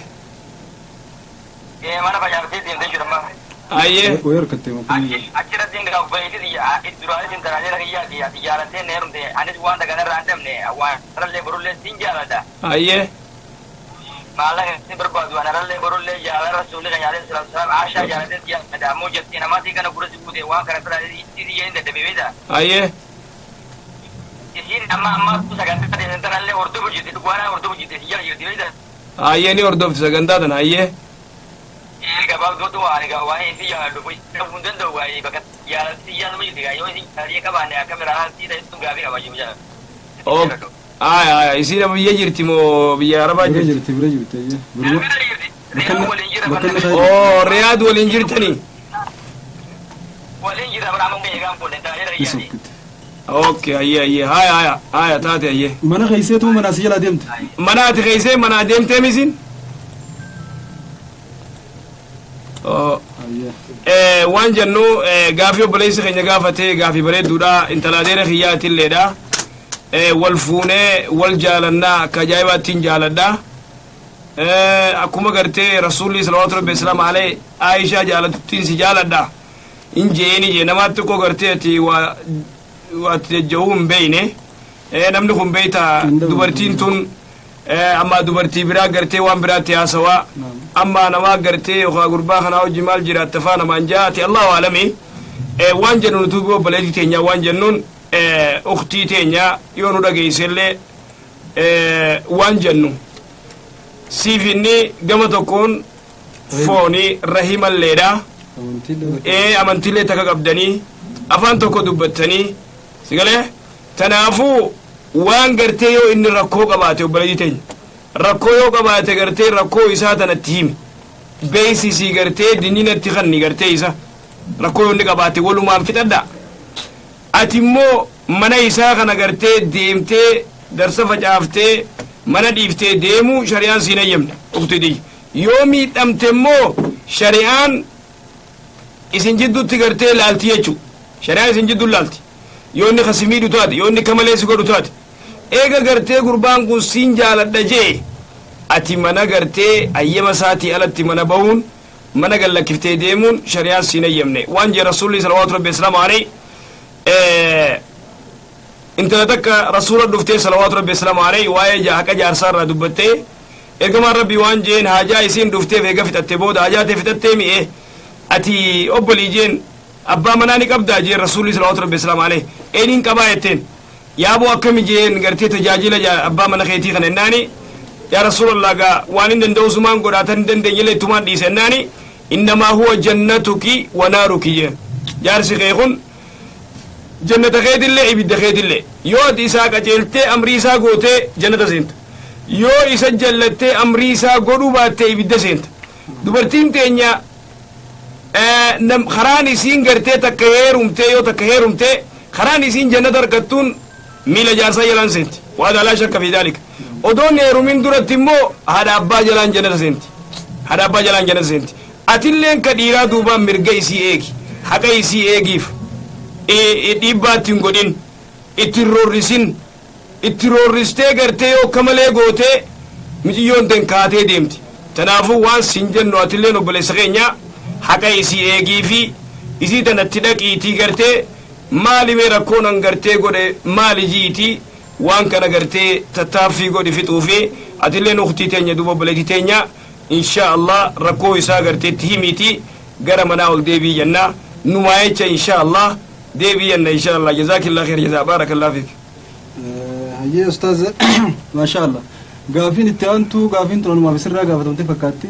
Mana facaaftee deemte jechuudha amma Ayyee. Wayii harkattee makkanii. Achirratti hin gaafbayeetis duraanis hin tajaajila kiyyaati ati jaalattee na heerumte anis waan daganarraa hin dhabne waan arallee borullee sin jaaladha. Ayyee. Maallaqa si barbaadu an arallee borullee jaalala rasuulli kan jaalee salaam salaam aashaa jaalattee si jaaladha ammoo jettee namaatii kana gurra si guute waan kana bira itti hin dadhabe beektaa. Ayyee. Isiin amma amma sagantaa deemtan tanallee hordofu jirti dhugaanaa hordofu jirti si jala jirti beektaa. Ayyee, ni hordofti sagantaa tana, ayyee. Gabaabdootu waan waan isin jaaladhu hin danda'u waa'ee bakka jaalatti jaalatu jirti yoo isin jaalatee qabaanne akka miraa si ta'e gaafii qaba jiru jaalladhu. Ok. Aya aya, isiin amma biyya jirti moo biyya arabaa Bira jirti? jirti, bira jirti, ayyee. Waliin jira. Bakka inni Oo, Riyaad waliin jirtanii? Waliin jira bara amma eegaan fuudhe tajaajila Ni kiyyaati. sokkite. Ok, ayyee ayyee, haya haya haya, taate, ayyee. Mana keesseetu manaa si jalaa deemte. Mana ati keeysee manaa deemtee misin? Oo. Ayyee. Waan jennu, gaafii obboleessi keenya gaafatee gaafii bareedduudha. Intala adeera kiyyaatilleedha. Wal fuunee wal jaalannaa, akka ajaa'ibaattiin jaaladha. Akkuma gartee rasuulli salawaatu rabbi islaam alee Aayishaa jaalatuttiin si jaaladha hin jeeni jee. Namaatti xiqqoo gartee ati waa waatti jajja'uu hin beeyne. Namni kun beeyta, dubartiin tun amma dubartii biraa gartee waan biraatti haasawaa amma namaa gartee yookaan gurbaa kanaa hojii maal jiraatta faa namaan jaati, allahu alami. Waan jennu nuti obboleettii teenya waan jennuun, uktii teenya yoo nu dhageessellee, waan jennu siif inni gama tokkoon fooni rahimalleedha. Amantiilee takka qabdanii, afaan tokko dubbattanii sigalee. Tanaafuu waan gartee yoo inni rakkoo qabaate, obboleettii teenya, rakkoo yoo qabaate gartee rakkoo isaa tanatti himi, beeksisii, gartee dininatti kanni gartee isa rakkoo yoo inni qabaate walumaan fixadha. Ati immoo mana isaa kana gartee deemtee darsa facaaftee mana dhiiftee deemuu shari'aan siin hayyamne. Uktidii yoo miidhamte immoo shari'aan isin jidduutti gartee laalti jechu. Shari'aan isin jidduu laalti yoo inni kasi miidhu taate, yoo inni kamalee si godhu taate. Eega gartee gurbaan kun siin jaaladha jee, ati mana gartee ayyama isaatii alatti mana bahuun, mana gallakkiftee deemuun shari'aan siin hayyamne. Waan jee rasuulli salawaatu rabbi islaamu alayhi, intala takka rasuula dhuftee salawaatu rabbi islaamu alayhi waa'ee haqa jaarsaa irraa dubbattee, ergamaan rabbii waan jeen, haajaa isiin dhufteef eega fixatte booda, haajaa tee fixattee mi'e ati obbolii jeen, abbaa manaa ni qabdaa jeen. Rasuulli salawaatu rabbi islaamu alayhi eeniin qabaa jetteen. Yaaboo akkami jeen, gartee tajaajila abbaa mana keetii kana ennaani, yaa rasuulallah, gaa waan hin danda'u sumaan godhaatan, hin dandeenyellee ittumaan dhiise ennaani, innamaa huwa jannatuki wa naaruki jeen. Jaarsi kee kun jannata keetillee ibidda keetillee. Yoo ati isaa qajeeltee amrii isaa gootee jannata seenta, yoo isa jallattee amrii isaa godhuu baattee ibidda seenta. Dubartiin teenya karaan isiin gartee takka heerumtee, yoo takka heerumtee, karaan isiin jannata argattuun miila jaarsaa jalaan seenti, waa laa shakka fi daalika. Odoon heerumin duratti immoo haadha abbaa jalaan jannata seenti, haadha abbaa jalaan jannata seenti. Atilleen ka dhiiraa duubaan mirga isii eegi, haqa isii eegiif, dhiibbaa ittiin godhin, ittiin roorrisin. Itti roorristee gartee yoo akka malee gootee miciyyoon ten kaatee deemti. Tanaafuu waan sin jennu, atilleen obboleessa keenya haqa isii eegii fi isii tanatti dhaqiitii gartee maali mee rakkoon an gartee godhe maali jiitii, waan kana gartee tattaaffii godhi fixuu fi atilleen uktii teenya duuba obboleettii teenya insha Allah rakkoo isaa garteetti himiitii gara manaa ol deebii jenna. Numaa jecha insha Allah deebii jenna insha Allah. Jazaakillah khair jazaa, baarakallah fiik. Hayyee ustaaz, maasha Allah. Gaafiin itti aantu, gaafiin tun anumaaf isirraa gaafatamte fakkaatti.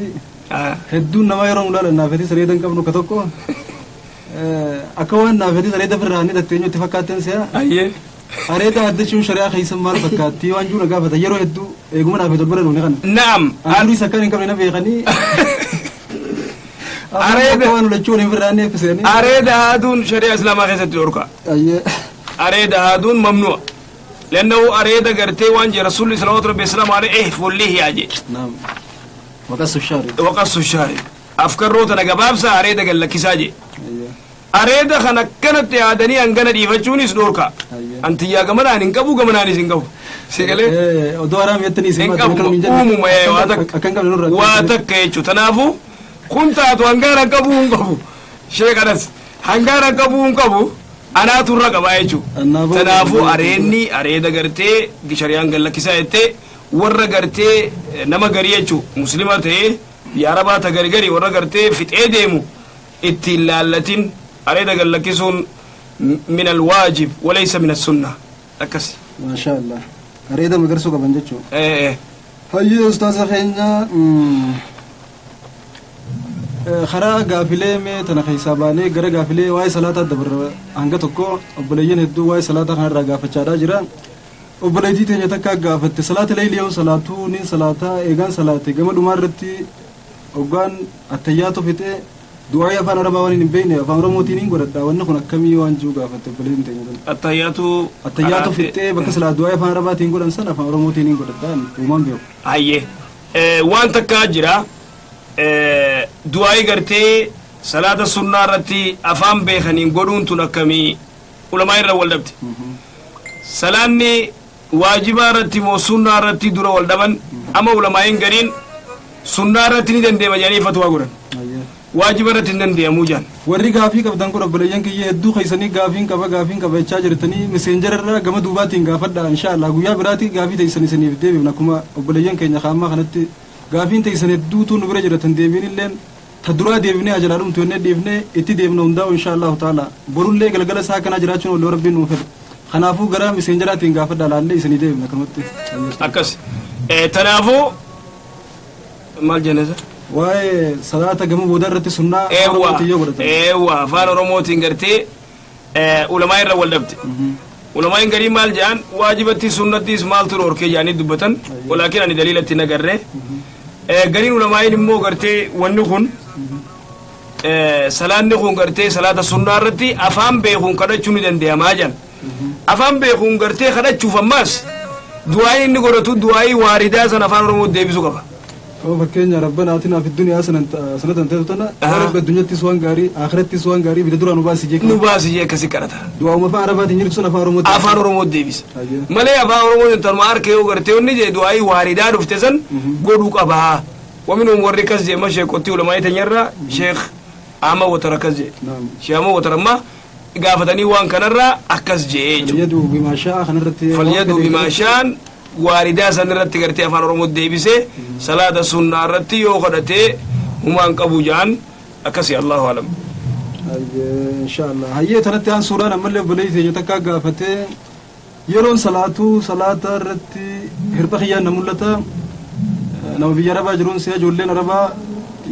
Hedduun namaa yeroo mul'atan naafetii sareeda hin qabnu ka tokko. Akka waan naafetii sareeda ofirraa ni dhatte eenyutti fakkaatteen si'a. Ayyee. Areeda addachuun shari'aa keessa maal fakkaatti waan jiru na gaafata yeroo hedduu eeguma naafet ol bira nuuni kana. Naam. An duris akkan hin qabne na beekanii. Akka waan lachuu waliin ofirraa ni eebbisanii. Areeda haaduun shari'aa islaamaa keessatti dhorka. Ayyee. Areeda haaduun mamnu'a. Lannahu areeda gartee waan jee rasuulli salawaatu rabbi islaamu alayhi ihfu lihyaa jee. Naam. Waqassu shaari. Waqassu shaari. Afkarroo tana gabaabsaa, areeda gallakkisaa jee. Ayyee. Areeda kan akkanatti haadanii hangana dhiifachuunis dhorka. Ayyee. Antiyyaa gamanaan hin qabu, gamanaanis hin qabu. Sigalee? Odoo araam jettanii isin Hin qabu, uumuma waa takka. Akka hin qabne nurraa. Waa takka jechuudha. Tanaafuu kun taatu hangana hin qabu, hin qabu. Sheekh Anas hangaana qabuu hin qabu anaatu irra qabaa jechuudha. Annaafuu- Tanaafuu areenni areeda gartee shariyaan gallakkisaa jettee warra gartee nama garii jechuudha muslima ta'ee biyya arabaa ta gari gari warra gartee fixee deemu ittiin laallatin areeda gallakkisuun min alwaajib walaysa min assunna akkas. Maasha Allah. Areeda magarsuu qaban jechuudha. Eh, eh. Hayyee ustaaza keenya karaa gaafilee mee tana keessaa baanee gara gaafilee waa'ee salaataa dabarra hanga tokko obboleeyyan hedduu waa'ee salaataa kanarraa gaafachaadhaa jira. Obboleettii teenya takka gaafatte salaata leeyli yoo salaatuu nin salaataa eegaan salaate gama dhumaa irratti hoggaan attayyaatu fixee du'aa afaan arabaa waan hin beekne afaan oromootiin hin godhadha wanni kun akkamii waan jiru gaafatte obboleettiin teenya tana. Attayyaatu Attayyaatu fixee bakka silaa du'aa afaan arabaatiin godhan sana afaan oromootiin hin godhadha uumaan beeku. Hayyee waan takkaa jira du'aa'ii gartee salaata sunnaa irratti afaan beekaniin godhuun tun akkamii ulamaa irra wal dhabde. Salaanni waajibaa irratti moo sunnaa irratti dura wal dhaban amma ulamaa'iin gariin sunnaa irratti ni dandeema jedhanii fatwaa godhan. Hayyee. Waajiba irratti hin dandeemuu jedhan. Warri gaafii qabdan kun obboleeyyan kiyya hedduu keessanii gaafiin qaba gaafiin qaba jechaa jirtanii messenger irraa gama duubaatiin gaafadha insha Allah guyyaa biraatti gaafii teessan isiniif deebifna akkuma obboleeyyan keenya kaammaa kanatti gaafiin teessan hedduutu nu bira jiratan deebiin illeen ta duraa deebifnee ajalaa dhumtu jennee dhiifnee itti deemna hundaa'u insha Allahu taala borullee galgala isaa kanaa jiraachuun olloo rabbiin nuu fedhe kanaafuu gara messengeraatiin gaafadha laallee isinii deebifna akkanumatti. Akkas. Tanaafuu maal jenna isa? Waa'ee salaata gama boodaa irratti sunnaa Eewwa Oromootiin yoo godhatan. Eewwa afaan oromootiin gartee ulamaa irra wal dhabde. Ulamaan garii maal jedhan waajibatti sunnattis maaltu dhorkee jedhanii dubbatan walaakin ani daliilatti hin agarre. Gariin ulamaa'iin immoo gartee wanni kun salaanni kun gartee salaata sunnaa irratti afaan beekuun kadhachuu ni danda'amaa jedhan. Afaan beekuun gartee kadhachuuf ammaas du'aa'iin inni godhatu du'aa'ii waaridaa san afaan oromoo deebisuu qaba. Oo fakkeenya rabbana atinaa fi duniyaa sanatan ta'e tana rabbi addunyattis waan gaarii akhirattis waan gaarii bida duraa nu baasi jee Nu baasi jee akkasi kadhata. Du'aa'uma afaan arabaatiin jirtu sun afaan oromootiin. Afaan oromoo deebisa. Hayyee. Malee afaan oromoo tanuma harka yoo gartee wanni jee du'aa'ii waaridaa dhufte san godhuu qabaa. Waminum warri akkas jee ma sheekotti ulamaa'ii teenyarra Sheekh Ahmad Watar akkas jee. Naam. Sheekh Ahmad Watar amma gaafatanii waan kanarraa akkas jee jechuudha. Falyaduu bimaa sha'a kanarratti. Falyaduu bimaa sha'an waaridaa san irratti gartee afaan oromoo deebisee salaata sunnaa irratti yoo kadhatee humaan qabu ja'an akkasi allahu alam. Hayyee insha Allah. Hayyee tanatti aan suuraan ammallee obboleessi teenya takka gaafatee yeroon salaatuu salaata irratti hirpha kiyyaan na mul'ata. Nama biyya arabaa jiruun si'a ijoolleen arabaa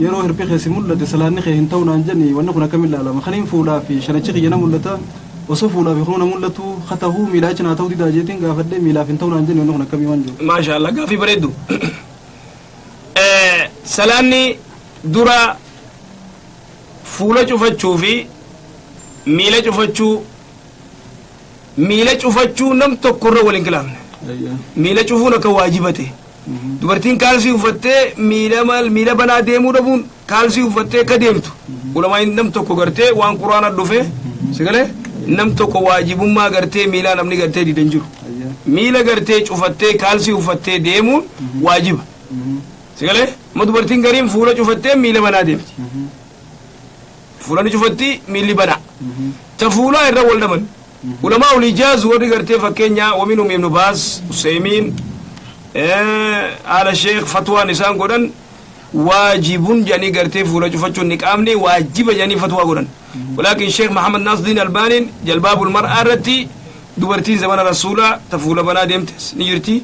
yeroo hirphi keessi mul'ate salaanni kee hin ta'u naan jenni wanni kun akkamiin ilaalama kaniin fuulaa fi shanachi kiyya na mul'ata osoo fuulaa fi kunuu na mul'atu katahuu miilaa achi naa ta'uu didaa jeetiin gaafadhee miilaaf hin ta'u naan jenni wanni kun akkamii waan jiru. Maasha Allah gaafii bareeddu. Salaanni dura fuula cufachuu fi miila cufachuu miila cufachuu nam tokkorra waliin kilaafne. Miila cufuun akka waajibate. Dubartiin kaalsii uffattee miila maal miila banaa deemuu dhabuun kaalsii uffattee akka deemtu. Ulamaan nam tokko gartee waan quraana dhufe sigalee nam tokko waajibummaa gartee miilaa namni gartee didan jiru. Miila gartee cufattee kaalsii uffattee deemuun waajiba. Sigalee ma dubartiin gariin fuula cufattee miila banaa deemti. Fuula ni cufatti miilli banaa. Ta fuulaa irra wal dhaban. Ulamaa ol ijaazu warri gartee fakkeenyaa waminhum Ibnu Baas, Useymiin, haala sheekh fatwaan isaan godhan waajibun jedhanii gartee fuula cufachuun niqaabni waajiba jedhanii fatwaa godhan. Walaakin Sheekh Mahamad Naasdiin Albaaniin jalbaabul mar'aa irratti dubartiin zamana rasuulaa ta fuula banaa deemtes ni jirti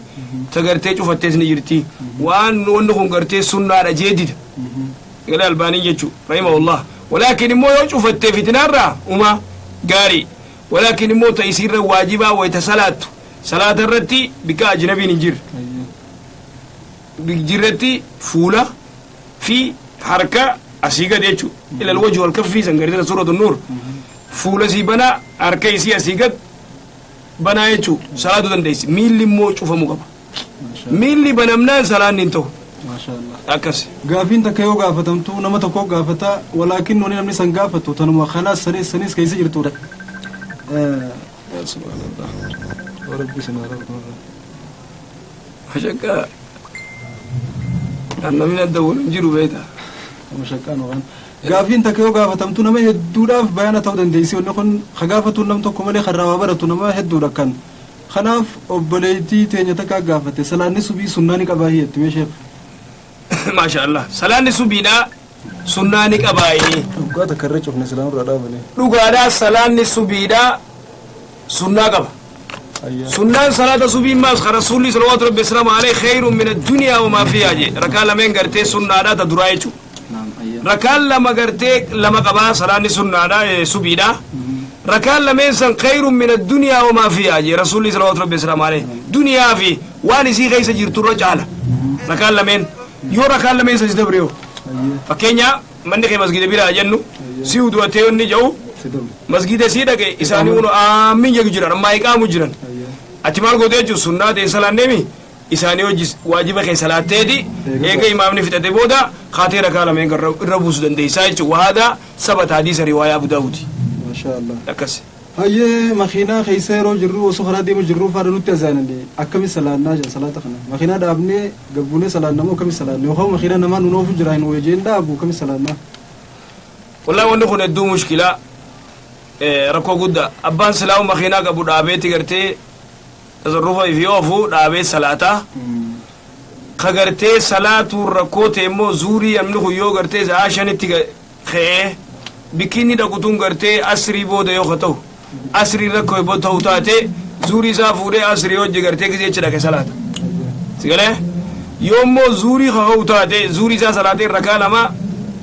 ta gartee cufattees ni jirti waan wanni kun gartee sunnaadha jeedida. Galee Albaaniin jechuu rahimahullah. Walaakin immoo yoo cufattee fitinaarraa uma gaarii. Walaakin immoo ta isiirra waajibaa wayita salaattu salaata irratti bikka ajnabiin hin jirre. Jirretti fuula fi harka asii gad jechuudha. Ilal wajhu wal kaffii san gartee suuratu nuur. Fuula sii banaa harka isii asii gad banaa jechuudha. Salaatu dandeessi. Miilli immoo cufamuu qaba. Miilli banamnaan salaanni hin ta'u. Maasha Allah. Akkas. Gaafiin takka yoo gaafatamtu nama tokko gaafata walaakin wanni namni san gaafatu tanuma kalaas sanis sanis keessa jirtudha. Subhanallah. Rabbi sinaa rabbi. Mashakkaa. Namni adda wal hin jiru beektaa. Mashaqqaan waan. Gaafiin takka yoo gaafatamtu nama hedduudhaaf bayaana ta'uu dandeessi. Wanni kun ka gaafatu nam tokko malee kan raawaa baratu nama hedduudha kan. Kanaaf obboleettii teenya takka gaafate, salaanni subii sunnaa ni qabaa hiyyatti mee sheekh? Maasha Allah, salaanni subiidha sunnaa ni qabaayi. Dhugaa takka irra cufne silaan irraa dhaabane. Dhugaadha, salaanni subiidha sunnaa qaba. Sunnaan salaata subii maas ka rasuulli salawaatu rabbi wasalaamu alayhi khayrun min addunyaa wamaa fiihaa jee. Rakaa lameen gartee sunnaadha ta duraa jechuu. Rakaan lama gartee lama qabaa salaanni sunnaadha subiidha. Rakaan lameen san khayrun min addunyaa wamaa fiihaa jee rasuulli salawaatu rabbi wasalaamu alayhi. Duniyaa fi waan isii keessa jirturra caala. Rakaan lameen yoo rakaan lameen san si dabre yoo. Fakkeenya manni kee masgida biraa jennu si udu'atee wanni jedhu masgida sii dhaqe isaanii kun aamiin jedhu jiran ammaa iqaamu jiran. Ati maal goote jechuun sunnaa ta'e salaanneemi isaanii hojii waajiba kee salaatteeti eega imaamni fixate booda kaatee rakaa lameen irra buusuu dandeessaa jechuun wahaada sabata hadiisa riwaayaa Abu Daawudi. Maasha Allah. Akkas. Hayyee, makiinaa keessa yeroo jirru osoo karaa deemu jirru faana nutti azaanani akkami salaannaa jedha salaata kana? Makiinaa dhaabnee gabbuunee salaanna moo akkami salaanna? Yookaan makiinaa namaa nuun oofu jira hin wajjin dhaabu, akkami salaannaa? Wallahi wanni kun hedduu mushkilaa, rakkoo guddaa. Abbaan silaa'u makiinaa qabu dhaabeetti gartee tasarrufa fi oofu dhaabee salaataa. Ka gartee salaatuun rakkoo ta'e immoo zuurii namni kun yoo gartee sa'aa 5tti ka'ee bikki inni dhaqutuun gartee asrii booda yoo ka ta'u asrii rakkoo booda ta'u taate zuurii isaa fuudhee asrii hojii gartee gisee achi dhaqe salaata. Sigalee yoo immoo zuurii ka ka'u taate zuurii isaa salaatee rakaa lama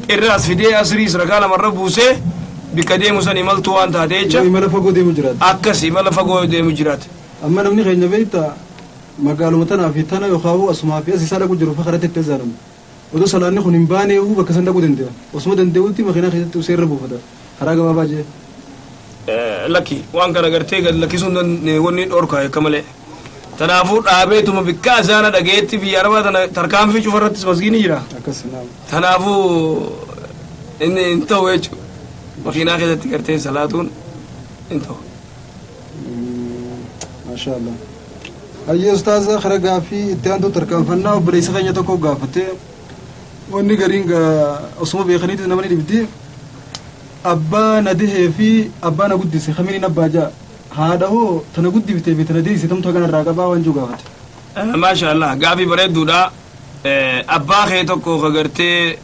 irra as fidee asriis rakaa lama irra buusee bikka deemu san imaltuu waan taate jecha. Yoo imala fagoo deemu jiraate. Akkas imala fagoo deemu jiraate. Amma namni keenya beektaa magaaluma tanaa fi tana yookaan asumaa fi as isaa dhaqu jiru fa karatti itti azaanamu. Odoo salaanni kun hin baane bakka san dhaquu danda'a. Osuma danda'utti makiinaa keessatti usee irra buufata. Karaa gabaabaa jee. Lakki, waan kana gartee gad lakkisuun wanni dhorkaa akka malee. Tanaafuu dhaabeetuma bikka azaana dhageetti biyya arabaa tana tarkaanfii cufarrattis masgiini jira. Akkas naam. Tanaafuu inni hin ta'u jechuudha. Makiinaa keessatti gartee salaatuun hin ta'u. Maasha Allah. Hayyee ustaaza, kara gaaffii itti aantu tarkaanfannaa. Obboleessa keenya tokko gaafate, wanni gariin osuma beekaniitis nama ni dhibdi. Abbaa na dahee fi abbaa na guddise kamiin abbaa ja'a? Haadha hoo tana guddiftee fi tana deessite tamtu hagana irraa qabaa waan jiru gaafate. Maasha Allah, gaafii bareedduudha. Abbaa kee tokko ka gartee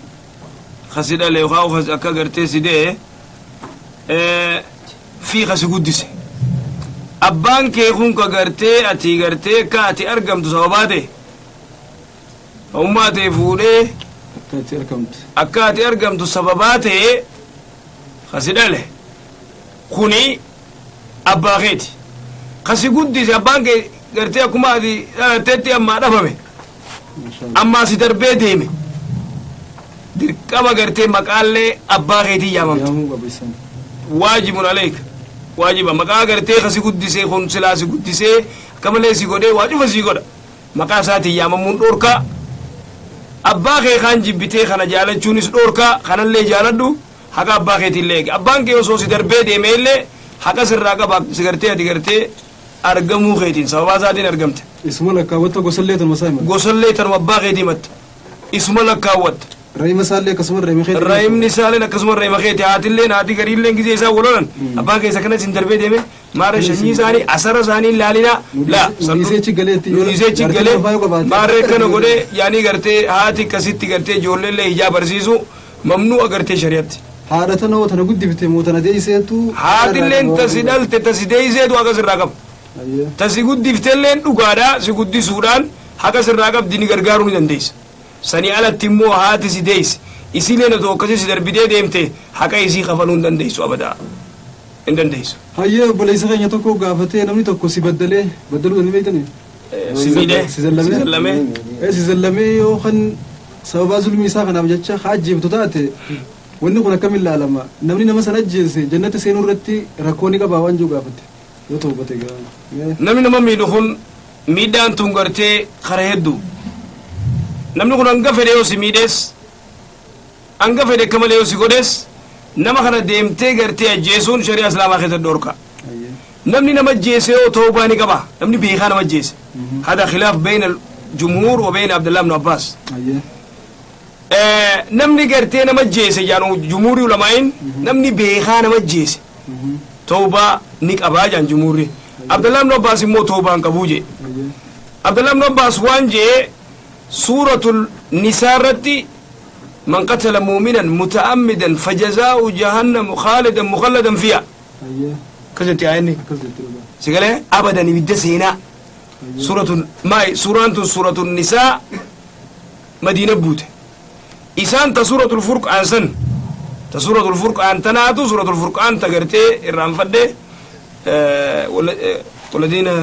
kasi dhale yookaan akka gartee si dee fi kasi guddise. Abbaan kee kun ka gartee ati gartee akka ati argamtu sababaa ta'e. Ummaa ta'e fuudhee Akka itti argamtu. Akka ati argamtu sababaa ta'e kasi dhale kuni abbaa keeti. Kasi guddise abbaan kee gartee akkuma ati dhalatteetti ammaa dhabame. Maasha Allah. Ammaa si darbee deeme. Dirqama gartee maqaallee abbaa keetii yaamamte. Yaamuu qaba isaan. Waajibun aleeka. Waajiba maqaa gartee kasi guddisee kun silaa si guddisee akka malee si godhee waa cufa si godha. Maqaa isaatiin yaamamuun dhorkaa. Abbaa kee kaan jibbitee kana jaalachuunis dhorkaa, kanallee jaaladhu, haqa abbaa keetiillee eegi. Abbaan kee osoo si darbee deeme illee haqa sirraa qaba si gartee ati gartee argamuu keetiin sababaa isaatiin argamte. Isuma lakkaawwatta, gosallee tanuma isaa himata. Gosallee tanuma abbaa keetii himatta. Isuma lakkaawwatta. Rahima isaallee akkasuma rahima keetii. Rahimni isaalleen akkasuma rahima keeti. Haatilleen haati gariilleen gisee isaa wal lolan. Abbaan keessa akkanas hin darbee deeme maarra sanyii isaanii asara isaanii ilaalinaa la. Nu dhiisee achi galeetti. Nu dhiisee achi Jaartii galee lafaa yoo qabaate. Maarree akkana godhee yaanii gartee haati akkasitti gartee ijoolleellee hijaa barsiisu mamnuu agartee shari'atti. Haadha tana hoo tana guddifte moo tana deesseetu? Haatilleen tasi dhalte tasi deeyseetu haqa sirraa qaba. Tasi guddiftelleen dhugaadha, si guddisuudhaan haqa sirraa qabdi, ni gargaaruu ni dandeessa. Sanii alatti immoo haati si deeyse isiileen otoo akkasii si darbitee deemte haqa isii kafaluu hin dandeessu, abadaa hin dandeessu. Hayyee, obboleessa keenya tokko gaafatee, namni tokko si baddalee, baddaluu ni beektanii? Si miidhee. Si zallamee. Si zallamee. Si zallamee yoo kan sababaa zulmii isaa kanaaf jecha haa ajjeeftu taate wanni kun akkamiin ilaalama? Namni nama sana ajjeese jannata seenuu irratti rakkoo ni qabaa waan jiru gaafate. Yoo ta'u gaa. Namni nama miidhu kun miidhaan tun gartee kara hedduu. Namni kun hanga fedhe yoo si miidhees, hanga fedhe akka malee yoo si godhees, nama kana deemtee gartee ajjeesuun shari'aa islaamaa keessatti dhorka. Namni nama ajjeese yoo tawbaa ni qaba. Namni beekaa nama ajjeese. هذا خلاف بين الجمهور وبين عبد الله بن عباس. Namni gartee nama jeese jaanu jumhuurii ulamaa'iin, namni beekaa nama jeese tawbaa ni qabaa jaan jumhuurri. Abdallah ibn Abbaas immoo tawbaa hin qabuu jee. Abdallah ibn Abbaas waan jee, suuratul nisaa irratti man qatala mu'minan muta'ammidan fajazaa'u jahannamu khaalidan mukhalladan fiha akkas jetti aayanni. Akkas jetti dhugaa. Si galee abadan ibidda seenaa. Suuratul maay suuraan tun suuratul nisaa Madiina buute. Isaan ta suuratul furqaan san, ta suuratul furqaan tanaatu suuratul furqaan ta gartee irraanfadhe, waladiina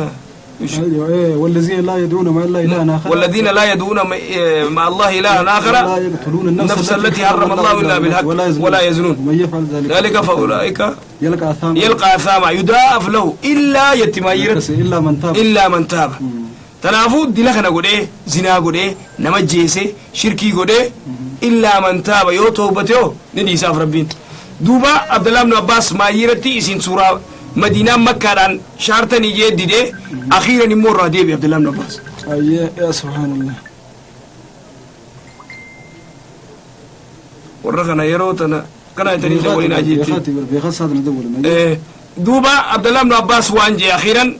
والذين لا يدعون مع الله إلها آخر والذين لا يدعون مع الله إلها آخر ولا يقتلون النفس النفس التي حرم الله إلا بالحق ولا يزنون ولا يزنون ومن يفعل ذلك ذلك فأولئك يلقى أثاما يلقى أثاما يضاعف له إلا يتمايرت إلا من تاب إلا من تاب. Tanaafuu dila kana godhee, zinaa godhee, nama jeese, shirkii godhee, illaa man taaba, yoo toobate hoo ni dhiisaaf Rabbiin. Duuba Abdallah ibn Abbaas maayyiratti isin suuraa Madiinaan Makkaadhaan shaartanii jee didee, akhiiran immoo irraa deebi Abdallah ibn Abbaas. Ayyee, yaa subhaanallah. Warra kana yeroo tana kana jetanii waliin ajeetti. Beekaati beekaa saat na dawwalan. Duuba Abdallah ibn Abbaas waan jee, akhiiran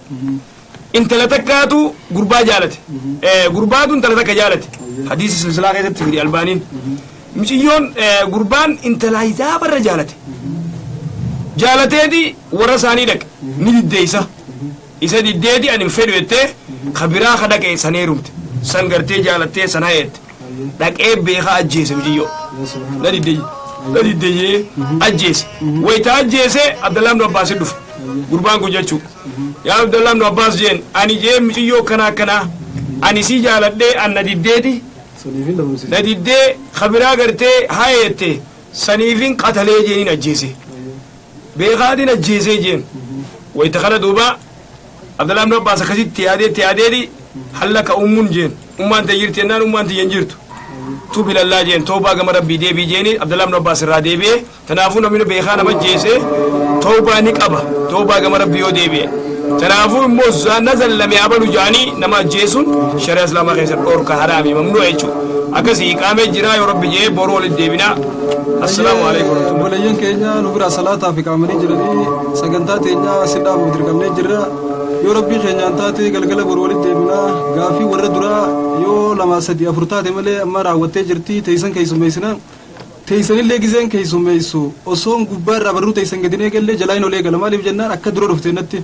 intala takkaatu gurbaa jaalate. Gurbaatu intala takka jaalate. Hadiisi silsilaa keessatti fidi Albaaniin. Miciyyoon, gurbaan intala hijaabarra jaalate. Jaalateeti warra isaanii dhaqe, ni diddeeysa. Isa diddeeti, ani hin fedhu jettee, ka biraa ka dhaqe san heerumte. San gartee jaalattee san hayeette. Dhaqee beekaa ajjeese miciyyoo. Yaa subhaanallah. Na didde, na diddeeyee ajjeese. Wayita ajjeese Abdallah ibn Abbaas dhufe. Gurbaan kun jechuu. Yaa Abdallah ibn Abbaas jeen, ani jee miciyyoo akkana akkanaa ani si jaaladhee an na diddeeti Saniifin dhabamsiise. na diddee kabiraa gartee hayeette, saniifin qatalee jeeniin ajjeese. Beekaatiin ajjeesee jeen. Wayita kana duuba Abdallah ibn Abbaas akkasitti yaadeetti yaadeeti, hallaka ummun jeen. Ummaan ta'e jirti jennaan, ummaan tiyya hin jirtu. Tub ilallaa jeen, toobaa gama Rabbii deebii jeeni. Abdallah ibn Abbaas irraa deebi'e. Kanaafuu namni beekaa nama jeese toobaa ni qaba, toobaa gama Rabbii yoo deebi'e. Kanaafuu immoo nazallame abalu jaanii nama ajjeesuun shari'a Islaamaa keessatti dhorka, haraami, mamnu'a jechuudha. Akkasii iqaamee jira, yoo Rabbi jee boruu walitti deebinaa. Assalaamu alaikum warahmatullahi. Obboleeyyan keenya nu bira salaataa fi qaamanii jiranii, sagantaa teenya si dhaabuuf dirqamnee jirra. Yoo Rabbii keenyaan taate galgala boru walitti deebinaa. Gaafii warra duraa yoo lama, sadi, afur taate malee amma raawwattee jirti, teessan keessummeessina. Teessanillee gizeen keessummeessu osoon gubbaa irraa barruu teessan gadi eegallee jalaa hin ol eegala. Maaliif jennaan akka dura dhufte natti.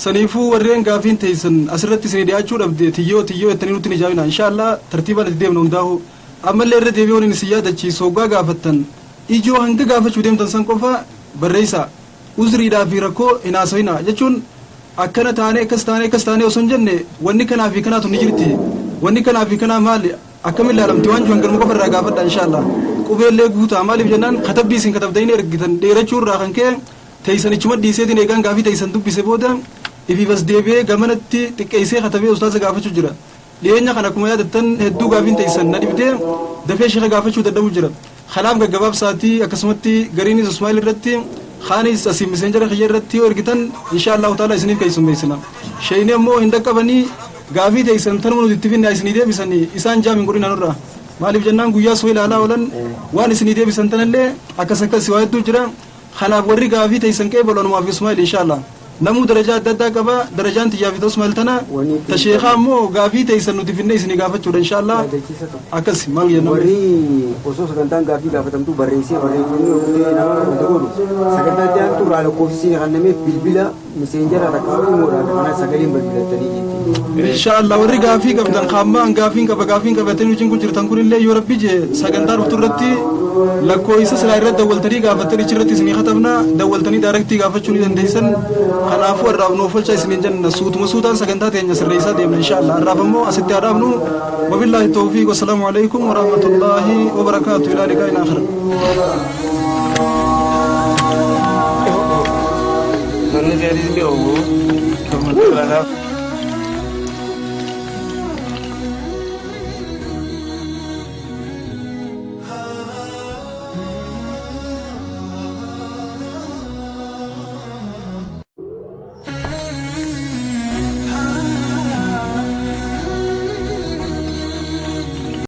Saniifuu warreen gaafiin teessan asirratti isinii dhiyaachuu dhabde, tiyyoo tiyyoo jettanii nutti hin ijaabina. Inshaallah tartiibaan itti deemna hundaahu. Ammallee irra deebi'uun inni isin yaadachiisu, hoggaa gaafattan ijoo hanga gaafachuu deemtan san qofa barreessaa. Uzriidhaa fi rakkoo hin haasawinaa jechuun akkana taanee, akkas taanee, akkas taanee osoo hin jenne, wanni kanaa fi kanaatu ni jirti. Wanni kanaa fi kanaa maali, akkam ilaalamti waan jiru hanganuma qofa irraa gaafadha inshaallah. Qubeellee guutaa, maaliif jennaan katabbii isin katabdanii ergitan dheerachuu irraa kan ka'e teessanichuma dhiiseetiin eegaan gaafii teessan dubbise booda ifiif as deebi'ee gamanatti xiqqeessee katabee ustaaza gaafachuu jira. Dhiyeenya kana akkuma yaadattan hedduu gaafiin teessan na dhibdee dafee sheeka gaafachuu dadhabuu jira. Kanaaf gaggabaabsaatii akkasumatti gariinis Usmaa'il irratti, kaanis asii miseenjara kiyya irratti yoo ergitan insha Allahu ta'ala isiniif keessummeessina. Sheeyni ammoo hin dhaqqabanii, gaafii teessan tanuma nuti itti finne isinii deebisanii, isaan jaam hin godhina nurraa. Maaliif jennaan guyyaa soo ilaalaa oolan waan isinii deebisan tanallee akkas akkas waa hedduu jira. Kanaaf warri gaafii teessan qeebalu anumaa fi Usmaa'il insha Allah. Namuu darajaa adda addaa qaba. Darajaan tiyyaa fi Usmaa'il tana. Ta sheekaa ammoo gaafii teessan nuti finne isinii gaafachuudha insha Allah. Yaadachiisa tokko. Akkas maal jenna? Warri osoo sagantaan gaafii gaafatamtu barreessee barreeffamni yoo nama wanta godhu, sagantaa itti aantu irraa lakkoofsi kennameef bilbila miseenjara takka imoodhaan kana sagaleen bilbilattanii jetti. Insha Allah warri gaafii qabdan kaammaan gaafiin qaba gaafiin qabatanii wajjin kun jirtan kunillee, yoo Rabbi jee sagantaa dhuftu irratti lakkoofsa silaa irratti dawwaltanii gaafattanii achirratti isinii katabna, dawwaltanii daarektii gaafachuu ni dandeessan. Kanaafuu har'aaf nuuf olcha isiniin jenna, suutuma suutaan sagantaa teenya sirreessaa deemna insha Allah. Har'aaf ammoo asitti haa dhaabnu. Wabillaahi tawfiiq, wassalaamu alaikum warahmatullaahi wabarakaatu, ilaa liqaa'in aakhira. Manni keetis ni oolu.